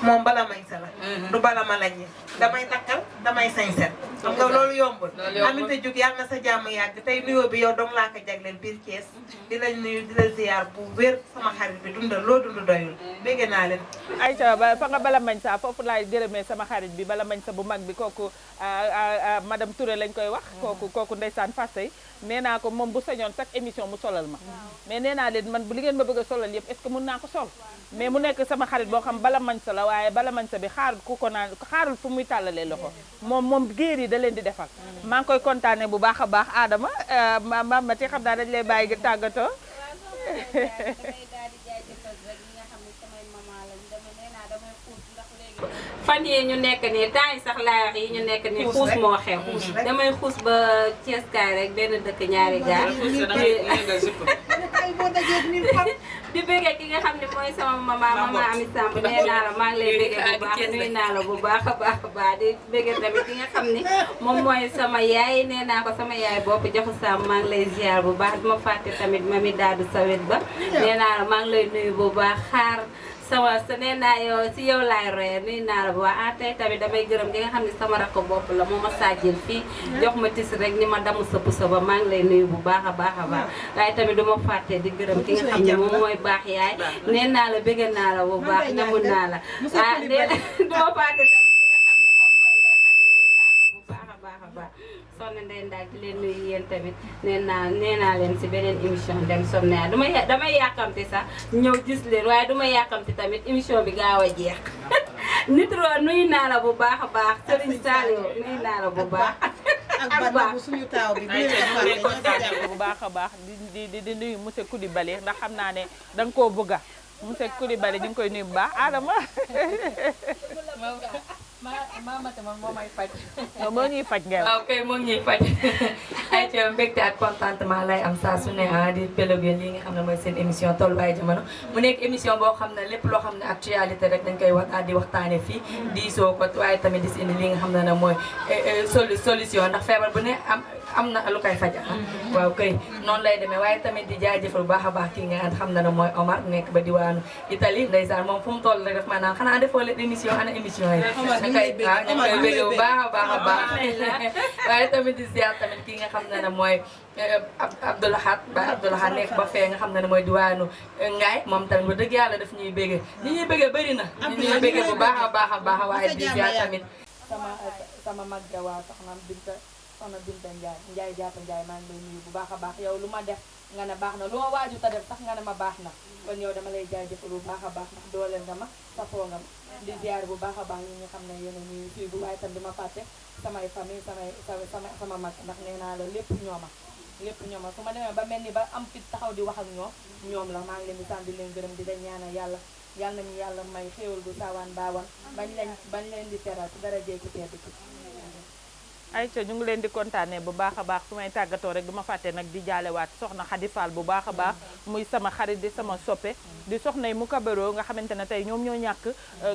moom bala may sa la du bala ma laññe damay takkal damay sañset xam nga loolu yombul Aminta Diouf yàlla na sa jàmm yàgg tey nuyoo bi yow dong laa ko jagleel biir Thiès di la nuyu di la ziar bu wér sama xarit bi dundal loo dund doyul bégg naa leen
Aïcha fa nga bala mañ sa foofu laay gërëmee sama xarit bi bala mañ sa bu mag bi kooku madame Touré lañ koy wax kooku ndeysaan Fassey nee naa ko moom bu sañoon chaque émission mu solal ma mais nee naa leen man bu li ngeen ma bëgg a solal yëpp est ce que mun naa ko sol mais mu nekk sama xarit boo xam bala mañ sa la waaye bala mañ sa bi xaarul ku ko naan xaarul fu muy tàllalee loxo moom géer yi da leen di defal maa ngi koy kontaane bu baax a baax Adama ma ti xam naa dañ lay bàyyi tàggatoo
fan yii ñu nekk nii temps yi sax laa wax yi ñu nekk nii xuus moo xew damay xuus ba Thiès kaay rek benn dëkk ñaari gaar di bëggee ki nga xam ne mooy sama mama Ami Samb nee naa la maa ngi lay bëggee bu baax nuyu naa la bu baax a baax di bëggee tamit ki nga xam ne moom mooy sama yaay nee naa ko sama yaay bopp joxu Samb maa ngi lay ziar bu baax duma fàtte tamit mami daadu sawet ba nee naa la maa ngi lay nuyu bu baax xaar sama sa nee naa yow si yow laay royee nuyu naa la bu baax tey tamit damay gërëm ki nga xam ne sama rakk bopp la moo ma saajil fii jox ma tis rek ni ma damu sa puso ba maa ngi lay nuyu bu baax a baax waaye tamit du ma fàtte di gërëm ki nga xam ne moom mooy baax yaay nee naa la bëgg naa la bu baax namu naa la du ma fàtte tamit ki nga xam ne moom mooy Ndeye Khady nuyu naa ko bu baax a baax sonn Ndeye Ndaak di leen nuyu yéen tamit nee naa leen si beneen émission dem somnaire damay yàkkamti sax ñëw gis leen waaye duma yàkkamti tamit émission bi gaaw a jeex Nitro nuyu naa la bu baax a baax Serigne Saliou nuyu naa la bu baax
ak baax suñu taaw bi
bu baax a baax di nuyu monsieur Coulibaly ndax xam naa ne da nga koo bëgga monsieur Coulibaly ñu ngi koy nuyu bu baax Adama
Mamata moom moo may faj.
moo ñuy faj ngeen.
ok moo ñuy faj ay ca mbégte ak contentement lay am saa su ne di pélogue lii nga xam ne mooy seen émission tolluwaayu jamono mu nekk émission boo xam ne lépp loo xam ne actualité rek dañ koy di waxtaane fii diisoo ko waaye tamit di si indi li nga xam ne nag mooy solution ndax feebar bu ne am na lu koy faj waaw kay noonu lay demee waaye tamit di jaajëfal bu baax a baax kii nga xam ne mooy Omar nekk ba diwaanu Italie ndeysaan moom fu mu toll rek daf ma naan xanaa defoo leen émission ana émission yi ñu koy bëgg bu baax a baax waaye tamit di ziar tamit kii nga xam ne mooy Abdoulahat nekk ba fee nga xam ne mooy diwaanu Ngaay moom tamit bu dëgg yàlla daf ñuy bëgg ñi ñuy bëgg bëri na ñi ñuy bëgg bu baax a baax waaye di ziar tamit
sama mag ja waa soxna Binta Njaay jàppa Njaay maa ngi lay nuyu bu baax a baax yow lu ma def nga ne baax na lu ma waaju ta def sax nga ne ma baax na kon yow dama lay jaajëfal bu baax a baax ndax dooleel nga ma safoo nga ma di ziar bu baax a baax ñi nga xam ne yéen a ñuy suivre waaye tam dima fàtte samay famille sama mag ndax nee naa la lépp ñooma su ma demee ba mel ni ba am fit taxaw di wax ak ñoom la maa ngi leen di sant di leen gërëm di leen ñaanal yàlla nañu yàlla may xéewal bu saawaan baawan bañ leen di teral ci dara jeeku tedd ci
Aïcha ñu ngi leen di kontaanee bu baax a baax su may tàggatoo rek du ma fàtte nag di jaalewaat soxna Khady Fall bu baax a baax muy sama xarit di sama soppe di soxnay mu kabaro nga xamante ne tey ñoom ñoo ñàkk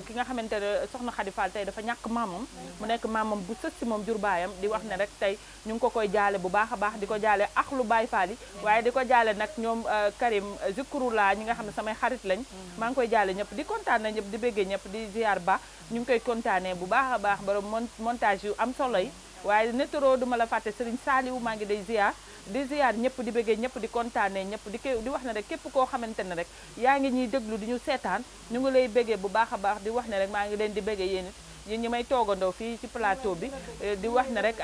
ki nga xamante ne soxna Khady Fall tey dafa ñàkk maamam mu nekk maamam bu sës si moom jur baayam di wax ne rek tey ñu ngi ko koy jaale bu baax a baax di ko jaale ak lu Baay Fall yi waaye di ko jaale nag ñoom Karim Zikrullah ñi nga xam ne samay xarit lañ maa ngi koy jaale ñëpp di kontaane ñëpp di béggee ñëpp di ziar ba ñu ngi koy kontaanee bu baax a baax borom montage yu am solo yi waaye Nitro duma la fàtte Serigne Saliou maa ngi day ziar ñëpp di bëggee ñëpp di kontaanee ñëpp di wax ne rek képp koo xamante ne rek yaa ngi ñuy déglu di ñu seetaan ñu ngi lay bëggee bu baax a baax di wax ne rek maa ngi leen di bëggee yéen it ñi may toogandoo fii ci plateau bi di wax ne rek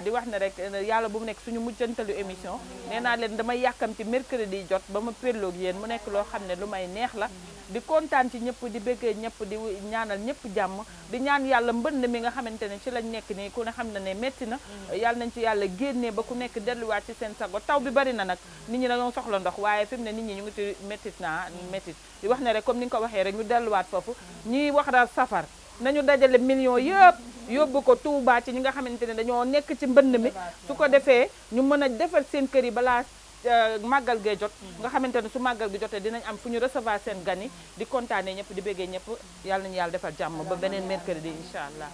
di wax ne rek yàlla bu mu nekk suñu mujjantalu émission nee naa leen damay yàkkamti mercredi jot ba ma perloog yéen mu nekk loo xam ne lu may neex la di kontaan ci ñëpp di bëggee ñëpp di ñaanal ñëpp jàmm di ñaan yàlla mbënd mi nga xamante ne ci lañ nekk nii ku ne xam na ne métti na yàlla nañ ci yàlla génnee ba ku nekk delluwaat ci seen sago taw bi bari na nag nit ñi dañoo soxla ndox waaye fi mu ne nit ñi ñu ngi ci méttit di wax ne rek comme ni nga ko waxee rek ñu delluwaat foofu ñiy wax daal safar nañu dajale millions yëpp yóbbu ko Touba ci ñi nga xamante ne dañoo nekk ci mbënd mi su ko defee ñu mën a defar seen kër yi balaa màggal gee jot nga xamante ne su màggal gi jotee dinañ am fu ñu recevoir seen gan yi di kontaanee ñëpp di béggee ñëpp yàlla nañu yàlla defal jàmm ba beneen mercredi incha allah